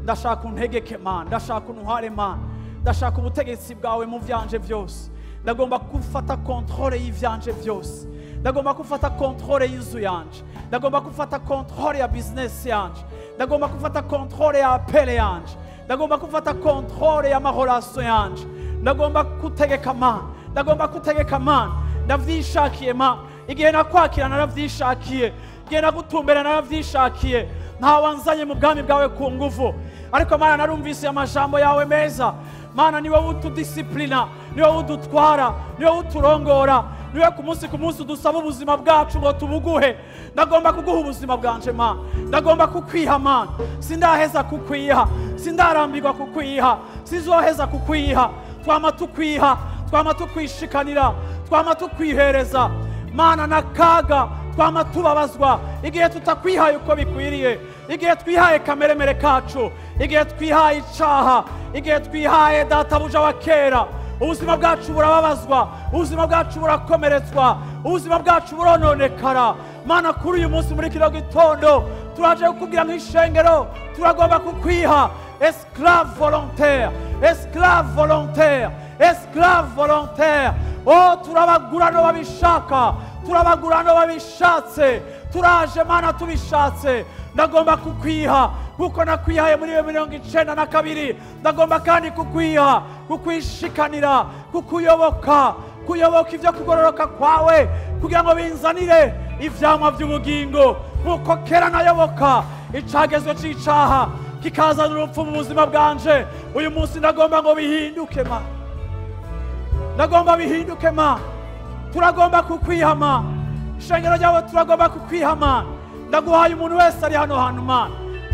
Ndashaka untegeke Mana, ndashaka untware Mana, ndashaka ubutegetsi bwawe mu vyanje byose, ndagomba gufata controle y'ivyanje byose, ndagomba gufata controle y'inzu yanje, ndagomba gufata controle ya business yanje, ndagomba gufata controle ya apele yanje, ndagomba gufata controle y'amahorasyo yanje, ndagomba kutegeka Mana, ndagomba kutegeka Mana. Ndavyishakiye Mana, igihe nakwakira naravyishakiye, igihe nagutumbera naravyishakiye, ntawanzanye mu bwami bwawe ku nguvu. Ariko Mana, narumvise amajambo yawe meza. Mana, ni wowe utudisciplina, ni wowe udutwara, ni wowe uturongora, ni wowe ku munsi udusaba ubuzima bwacu ngo tubuguhe. Ndagomba kuguha ubuzima bwanje Mana, ndagomba kukwiha Mana, sindaheza kukwiha, sindarambirwa kukwiha, sizoheza kukwiha. Twama tukwiha, twama tukwishikanira, twama tukwihereza Mana. Nakaga twama tubabazwa igihe tutakwihaye uko bikwiriye, igihe twihaye kameremere kacu, igihe twihaye icaha, igihe twihaye databuja wa kera. Ubuzima bwacu burababazwa, ubuzima bwacu burakomeretswa, ubuzima bwacu burononekara. Mana, kuri uyu munsi muri kino gitondo turaje kukubwira nk'ishengero, turagomba kukwiha. Esclave volontaire, esclave volontaire, esclave volontaire. Oh, turabagura no babishaka, turabagura no babishatse, turaje Mana tubishatse. Ndagomba kukwiha kuko nakwihaye muri 1992. Ndagomba kandi kukwiha, kukwishikanira, kukuyoboka, kuyoboka ivyo kugororoka kwawe, kugira ngo binzanire ivyamwa vy'ubugingo. Nkuko kera nayoboka icagezwe c'icaha kikazana urupfu mu buzima bwanje, uyu munsi ndagomba ngo bihinduke ma, ndagomba bihinduke ma. Turagomba kukwiha ma, ishengero ryawe turagomba kukwiha ma. Ndaguhaye umuntu wese ari hano hantu ma,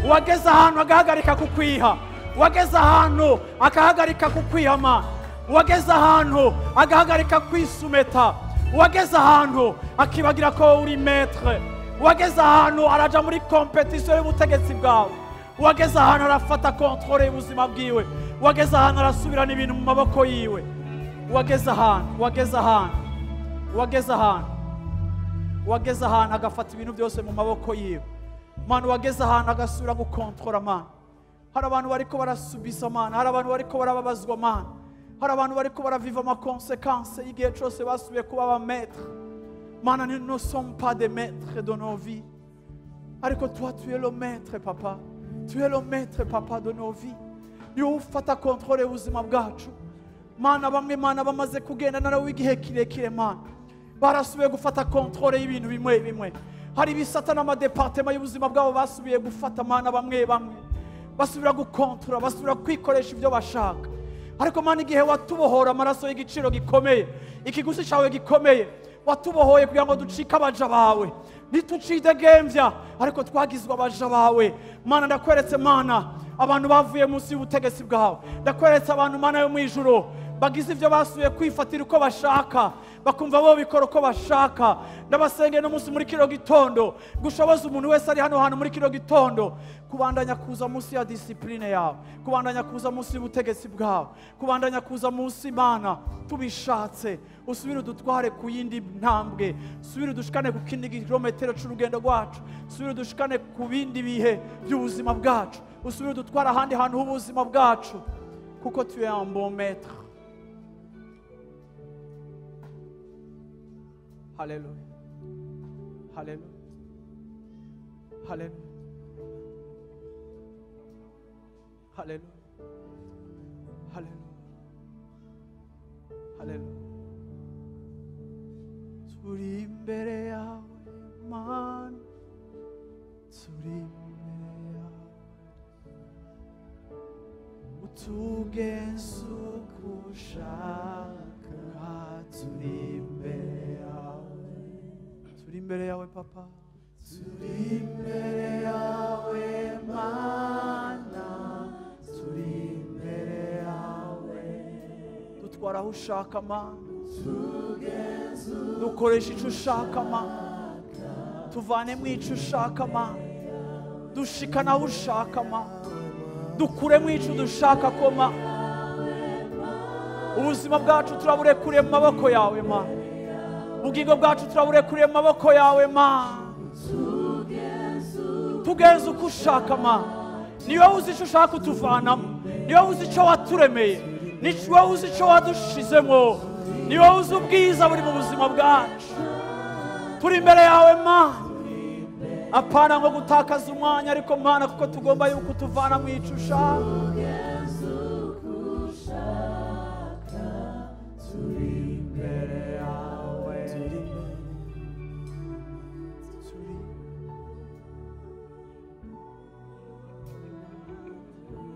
Uwageze ahantu agahagarika kukwiha, uwageze ahantu akahagarika kukwihama, uwageze ahantu agahagarika kwisumeta, uwageze ahantu akibagira ko uri maître, uwageze ahantu araja muri compétition y'ubutegetsi bwawe, uwageze ahantu arafata contrôle y'ubuzima bwiwe, uwageze ahantu arasubirana ibintu mu maboko yiwe, uwageze ahantu, uwageze ahantu, uwageze ahantu, uwageze ahantu agafata ibintu byose mu maboko yiwe. Mana, uwageze ahantu agasubira gukontorora. Mana, hari abantu bariko barasubisa. Mana, hari abantu bariko barababazwa. Mana, hari abantu bariko baraviva ama conséquences y'igihe cose basubiye kuba aba maître. Mana, nous ne sommes pas des maîtres de nos vies, ariko toi, tu es le maître, papa. Tu es le maître, papa, de nos vies. Niwe ufata contrôle y'ubuzima bwacu. Mana, bamwe, Mana, bamaze kugenda nawe igihe kirekire, Mana, barasubiye gufata contrôle y'ibintu bimwe bimwe. Hari ibisata n'ama départements y'ubuzima bwabo basubiye gufata. Mana, bamwe bamwe basubira gukontora, basubira kwikoresha ibyo bashaka. Ariko Mana, igihe watubohora amaraso y'igiciro gikomeye, ikiguzi cyawe gikomeye, watubohoye kugira ngo ducike abaja bawe. Ntitucidegembya, ariko twagizwe abaja bawe. Mana, ndakweretse, Mana, abantu bavuye munsi y'ubutegetsi bwawe. Ndakweretse abantu, Mana yo mu ijuru, bagize ibyo basubiye kwifatira uko bashaka, bakumva bo bikora uko bashaka. Ndabasengeye no munsi muri kino gitondo gushoboza umuntu wese ari hano hantu muri kino gitondo kubandanya kuza munsi ya discipline yawe, kubandanya kuza munsi y'ubutegetsi bwawe, kubandanya kuza munsi. Imana, tubishatse, usubire udutware ku yindi ntambwe, usubire udushikane ku kindi kilometero c'urugendo rwacu, usubire udushikane ku bindi bihe by'ubuzima bwacu, usubire udutware ahandi hantu h'ubuzima bwacu, kuko tu es un bon maître. Haleluya, haleluya, haleluya, haleluya, haleluya, haleluya. Turi imbere yawe, Mana, turi imbere yawe, utugenze uko ushaka. Turi imbere yawe, turi imbere yawe, papa. Turi imbere yawe, Mana, turi imbere yawe. Dutwara aho ushaka, Mana. Dukoresha icyo ushaka, Mana. Tuvanemo icyo ushaka, Mana. Dushikana aho ushaka, Mana. Dukuremo icyo dushaka ko, Mana. Ubuzima bwacu turaburekuriye mu maboko yawe, Mana. Ubugingo bwacu turaburekuriye mu maboko yawe, Mana. Tugenze uko ushaka, Mana. Niwe uzi icyo ushaka utuvanamo, niwe uzi icyo waturemeye, niwe uzi icyo wadushizemo, niwe uzi ubwiza buri mu buzima bwacu. Turi imbere yawe, Mana, apana ngo gutakaza umwanya, ariko Mana, kuko tugomba yuko utuvana mu icyo ushaka. Turi imbere yawe. Turi.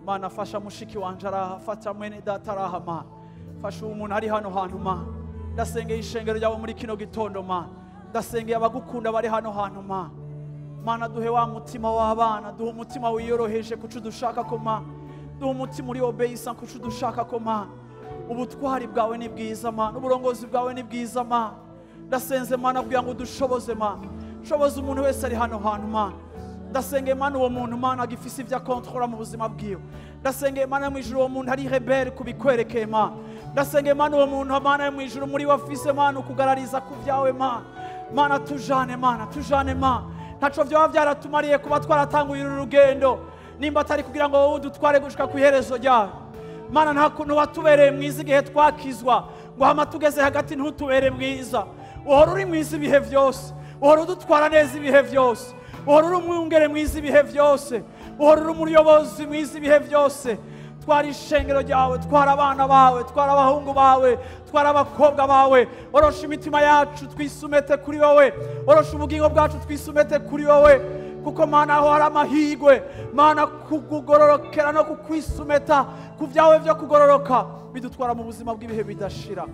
Mana, fasha mushiki wanje araha, fata mwene data araha. Mana, fasha uwo muntu ari hano hantu. Mana, ndasengeye ishengero ryawe muri kino gitondo. Mana, ndasengeye abagukunda bari hano hantu. Mana, Mana, duhe wa mutima w'abana, duhe umutima wiyoroheje kuco dushaka ko. Mana, duhe umutima uri obéissant kuco dushaka ko. Mana, ubutwari bwawe ni bwiza. Mana, uburongozi bwawe ni bwiza. Mana, ndasenze, Mana, kugira ngo udushoboze. Mana, shoboza umuntu wese ari hano hantu. Mana, ndasengeye, Mana, uwo muntu, Mana, agifise ibyo akontorora mu buzima bwiwe. Ndasengeye, Mana yo mu ijuru, uwo muntu ari rebelle kubikwerekeye. Mana, ndasengeye, Mana, uwo muntu, Mana yo mu ijuru, muri we afise, Mana, ukugarariza ku byawe. Mana, Mana, tujane. Mana, tujane. Mana, ntaco vyoba byaratumariye kuba twaratanguye uru rugendo nimba atari kugira ngo wowe udutware gushika ku iherezo ryawe. Mana, nta kuntu watubereye mwiza igihe twakizwa ngo hama tugeze hagati ntutubere mwiza. Uhora uri mwiza ibihe vyose, uhora udutwara neza ibihe vyose, uhora uri umwungere mwiza ibihe vyose, uhora uri umuyobozi mwiza ibihe vyose. Twara ishengero ryawe, twara abana bawe, twara abahungu bawe, twara abakobwa bawe. Orosha imitima yacu twisumete kuri wowe, orosha ubugingo bwacu twisumete kuri wowe, kuko Mana, aho hari amahirwe, Mana, kugororokera no kukwisumeta ku byawe byo kugororoka bidutwara mu buzima bw'ibihe bidashira.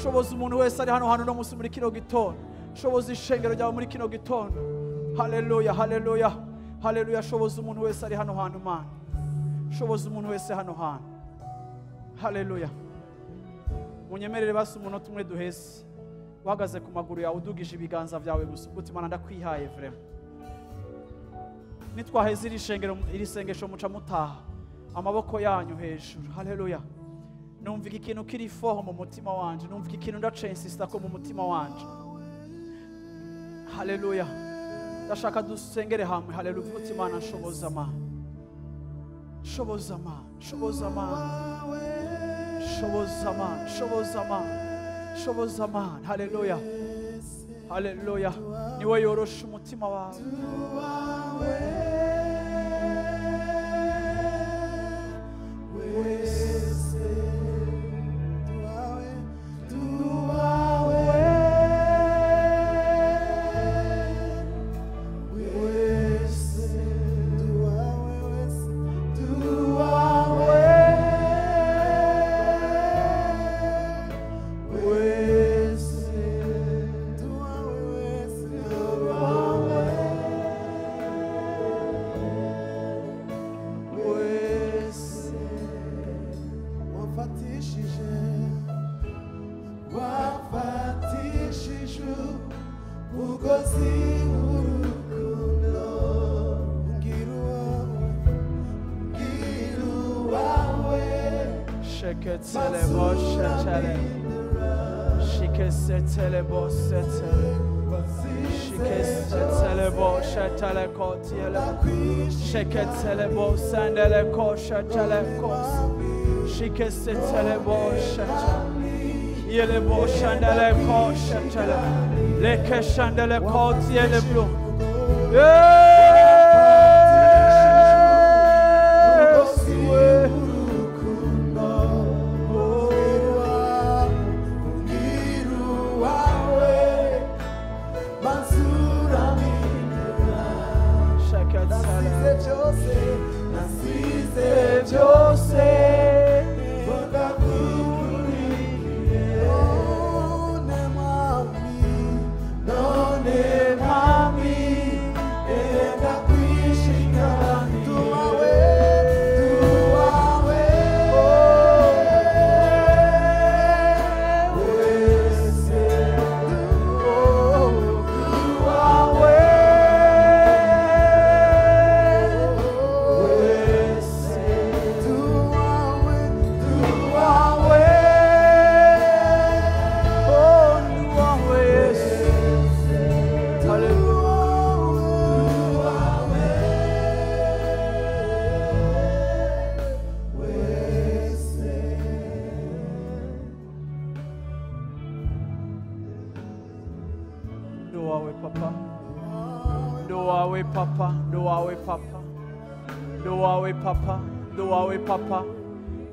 Shoboza umuntu wese ari hano hantu no munsi muri kino gitondo, shoboza ishengero ryawe muri kino gitondo. Haleluya, haleluya. Haleluya. Shoboza umuntu wese ari hano hantu Mana, shoboza umuntu wese hano hantu. Haleluya. Munyemerere basi umunota umwe duhese, uhagaze ku maguru yawe udugije ibiganza byawe gusa uti Mana ndakwihaye vraiment. Nitwaheze iri sengesho muca mutaha amaboko yanyu hejuru. Haleluya. Numva iki kintu kiri fort mu mutima wanje, numva iki kintu ndacensista ko mu mutima wanje. Haleluya. Ndashaka dusengere hamwe. Haleluya. Uti Mana nshoboza Mana, shoboza Mana, shoboza Mana, shoboza Mana, shoboza Mana, shoboza Mana. Haleluya. Haleluya. Niwe yorosha umutima wawe.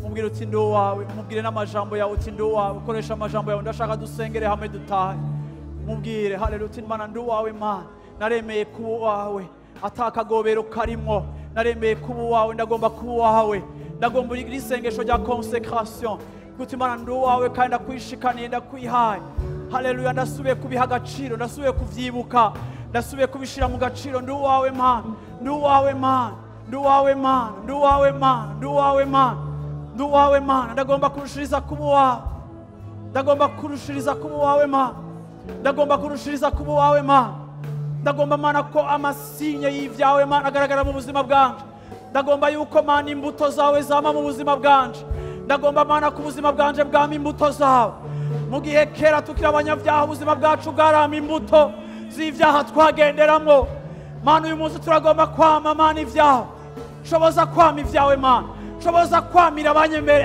Mubwire uti ndi uwawe, mubwire n'amajambo yawe uti ndi uwawe, ukoresha amajambo yawe. Ndashaka dusengere hamwe dutahe. Mubwire haleluya uti Mana ndi uwawe Mana, naremeye kuba uwawe, atakagobero karimo, naremeye kuba uwawe, ndagomba kuba uwawe, ndagomba iri sengesho rya consecration kuti Mana ndi uwawe kandi ndakwishikaniye, ndakwihaye. Haleluya. Ndasubiye kubiha agaciro, ndasubiye kuvyibuka, ndasubiye kubishira mu gaciro. Ndi uwawe Mana, ndi uwawe Mana, ndi uwawe Mana, ndi uwawe Mana, ndi uwawe Mana, ndi uwawe Mana. Ndagomba kurushiriza kuba uwawe, ndagomba kurushiriza kuba uwawe Mana, ndagomba kurushiriza kuba uwawe Mana. Ndagomba Mana ko amasinye y'ivyawe Mana agaragara mu buzima bwanje. Ndagomba yuko Mana imbuto zawe zama mu buzima bwanje. Ndagomba Mana ko ubuzima bwanje bwama imbuto zawe. Mu gihe kera tukiri abanyabyaha ubuzima bwacu bwarama imbuto z'ivyaha twagenderamo. Mana uyu munsi turagomba kwama Mana ivyaha. Shoboza kwama ivyawe Mana, shoboza kwamira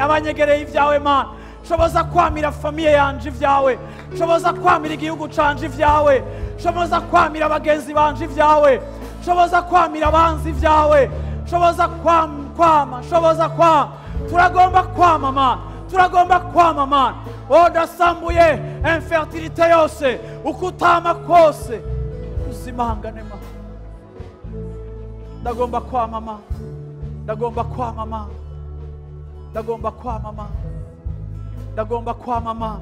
abanyegereye ivyawe Mana, shoboza kwamira famiye yanje ivyawe, shoboza kwamira igihugu canje ivyawe, shoboza kwamira abagenzi banje ivyawe, shoboza kwamira abanzi ivyawe, shoboza kwama, shoboza kwama. Turagomba kwama Mana, turagomba kwama Mana. Oh, ndasambuye infertilité yose, ukutama kose uzimangane Mana. Ndagomba kwama Mana, ndagomba kwama Mana, ndagomba kwama Mana, ndagomba kwama Mana.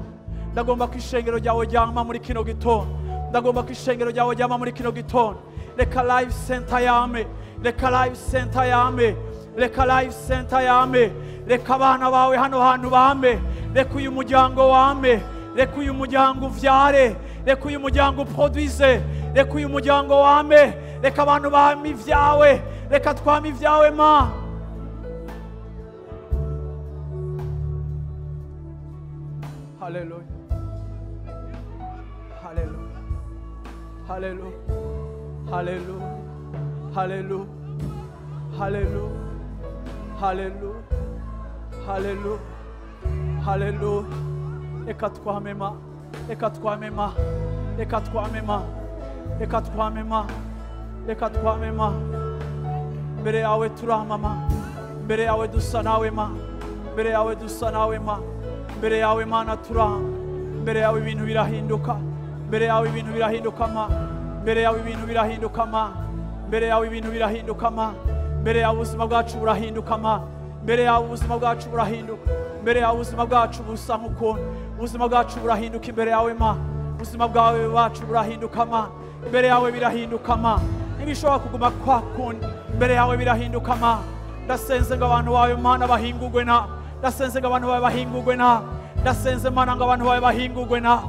Ndagomba ko ishengero ryawe ryama muri kino gitondo, ndagomba ko ishengero ryawe ryama muri kino gitondo. Reka life center yame, Reka Life Center yame, reka Life Center yame, reka abana bawe hano hantu bame, reka uyu muryango wame, reka uyu muryango uvyare, reka uyu muryango uproduise, reka uyu muryango wame, reka abantu bame ivyawe, reka twame ivyawe ma. Hallelujah. Hallelujah. Hallelujah. Hallelujah. Hallelujah. Hallelujah. Hallelujah. Hallelujah. Hallelujah. Reka twame ma. Reka twame ma. Reka twame ma. Reka twame ma. Reka twame ma. Mbere yawe turamama. Mbere yawe dusa nawe ma. Mbere yawe dusa nawe ma. Mbere yawe Mana turama. Mbere yawe ibintu birahinduka. Mbere yawe ibintu birahinduka ma. Mbere yawe ibintu birahinduka ma. Mbere yawe ibintu birahinduka ma. Mbere yawe ubuzima bwacu burahinduka ma. Mbere yawe ubuzima bwacu burahinduka. Mbere yawe ubuzima bwacu busa nk'ukuntu. Ubuzima bwacu burahinduka imbere yawe ma. Ubuzima bwawe bacu burahinduka ma. Imbere yawe birahinduka ma. Ntibishobora kuguma kwa kundi. Imbere yawe birahinduka ma. Ndasenze ngo abantu bawe Mana bahingurwe na. Ndasenze ngo abantu bawe bahingurwe na. Ndasenze Mana ngo abantu bawe bahingurwe na.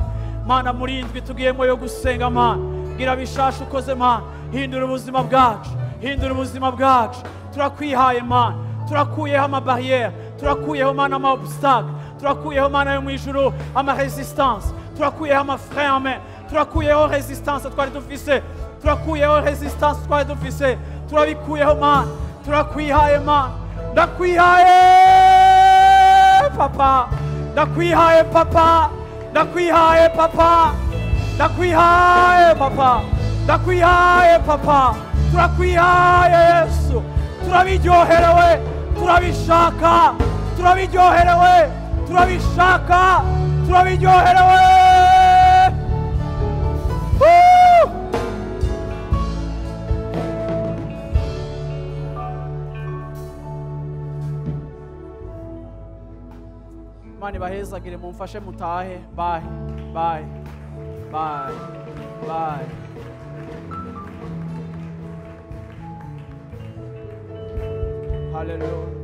Mana muri indwi tugiyemo yo gusenga ma. Gira bishasha ukoze ma. Hindura ubuzima bwacu. Hindura ubuzima bwacu. Turakwihaye Mana. Turakuyeho ama barrière. Turakuyeho Mana ama obstacle. Turakuyeho Mana yo mu ijuru ama resistance. Turakuyeho ama frein à main. Turakuyeho resistance twari dufise. Turakuyeho resistance twari dufise. Turabikuyeho Mana. Turakwihaye Mana. Ndakwihaye papa. Ndakwihaye papa. Ndakwihaye papa. Ndakwihaye papa. Ndakwihaye papa. Turakwihaye Yesu. Turabiryoherewe. Turabishaka. Turabiryoherewe. Turabishaka. Turabiryoherewe. Woo! Imana ibahezagire, mumfashe mutahe. Bye. Bye. Bye. Bye. Hallelujah.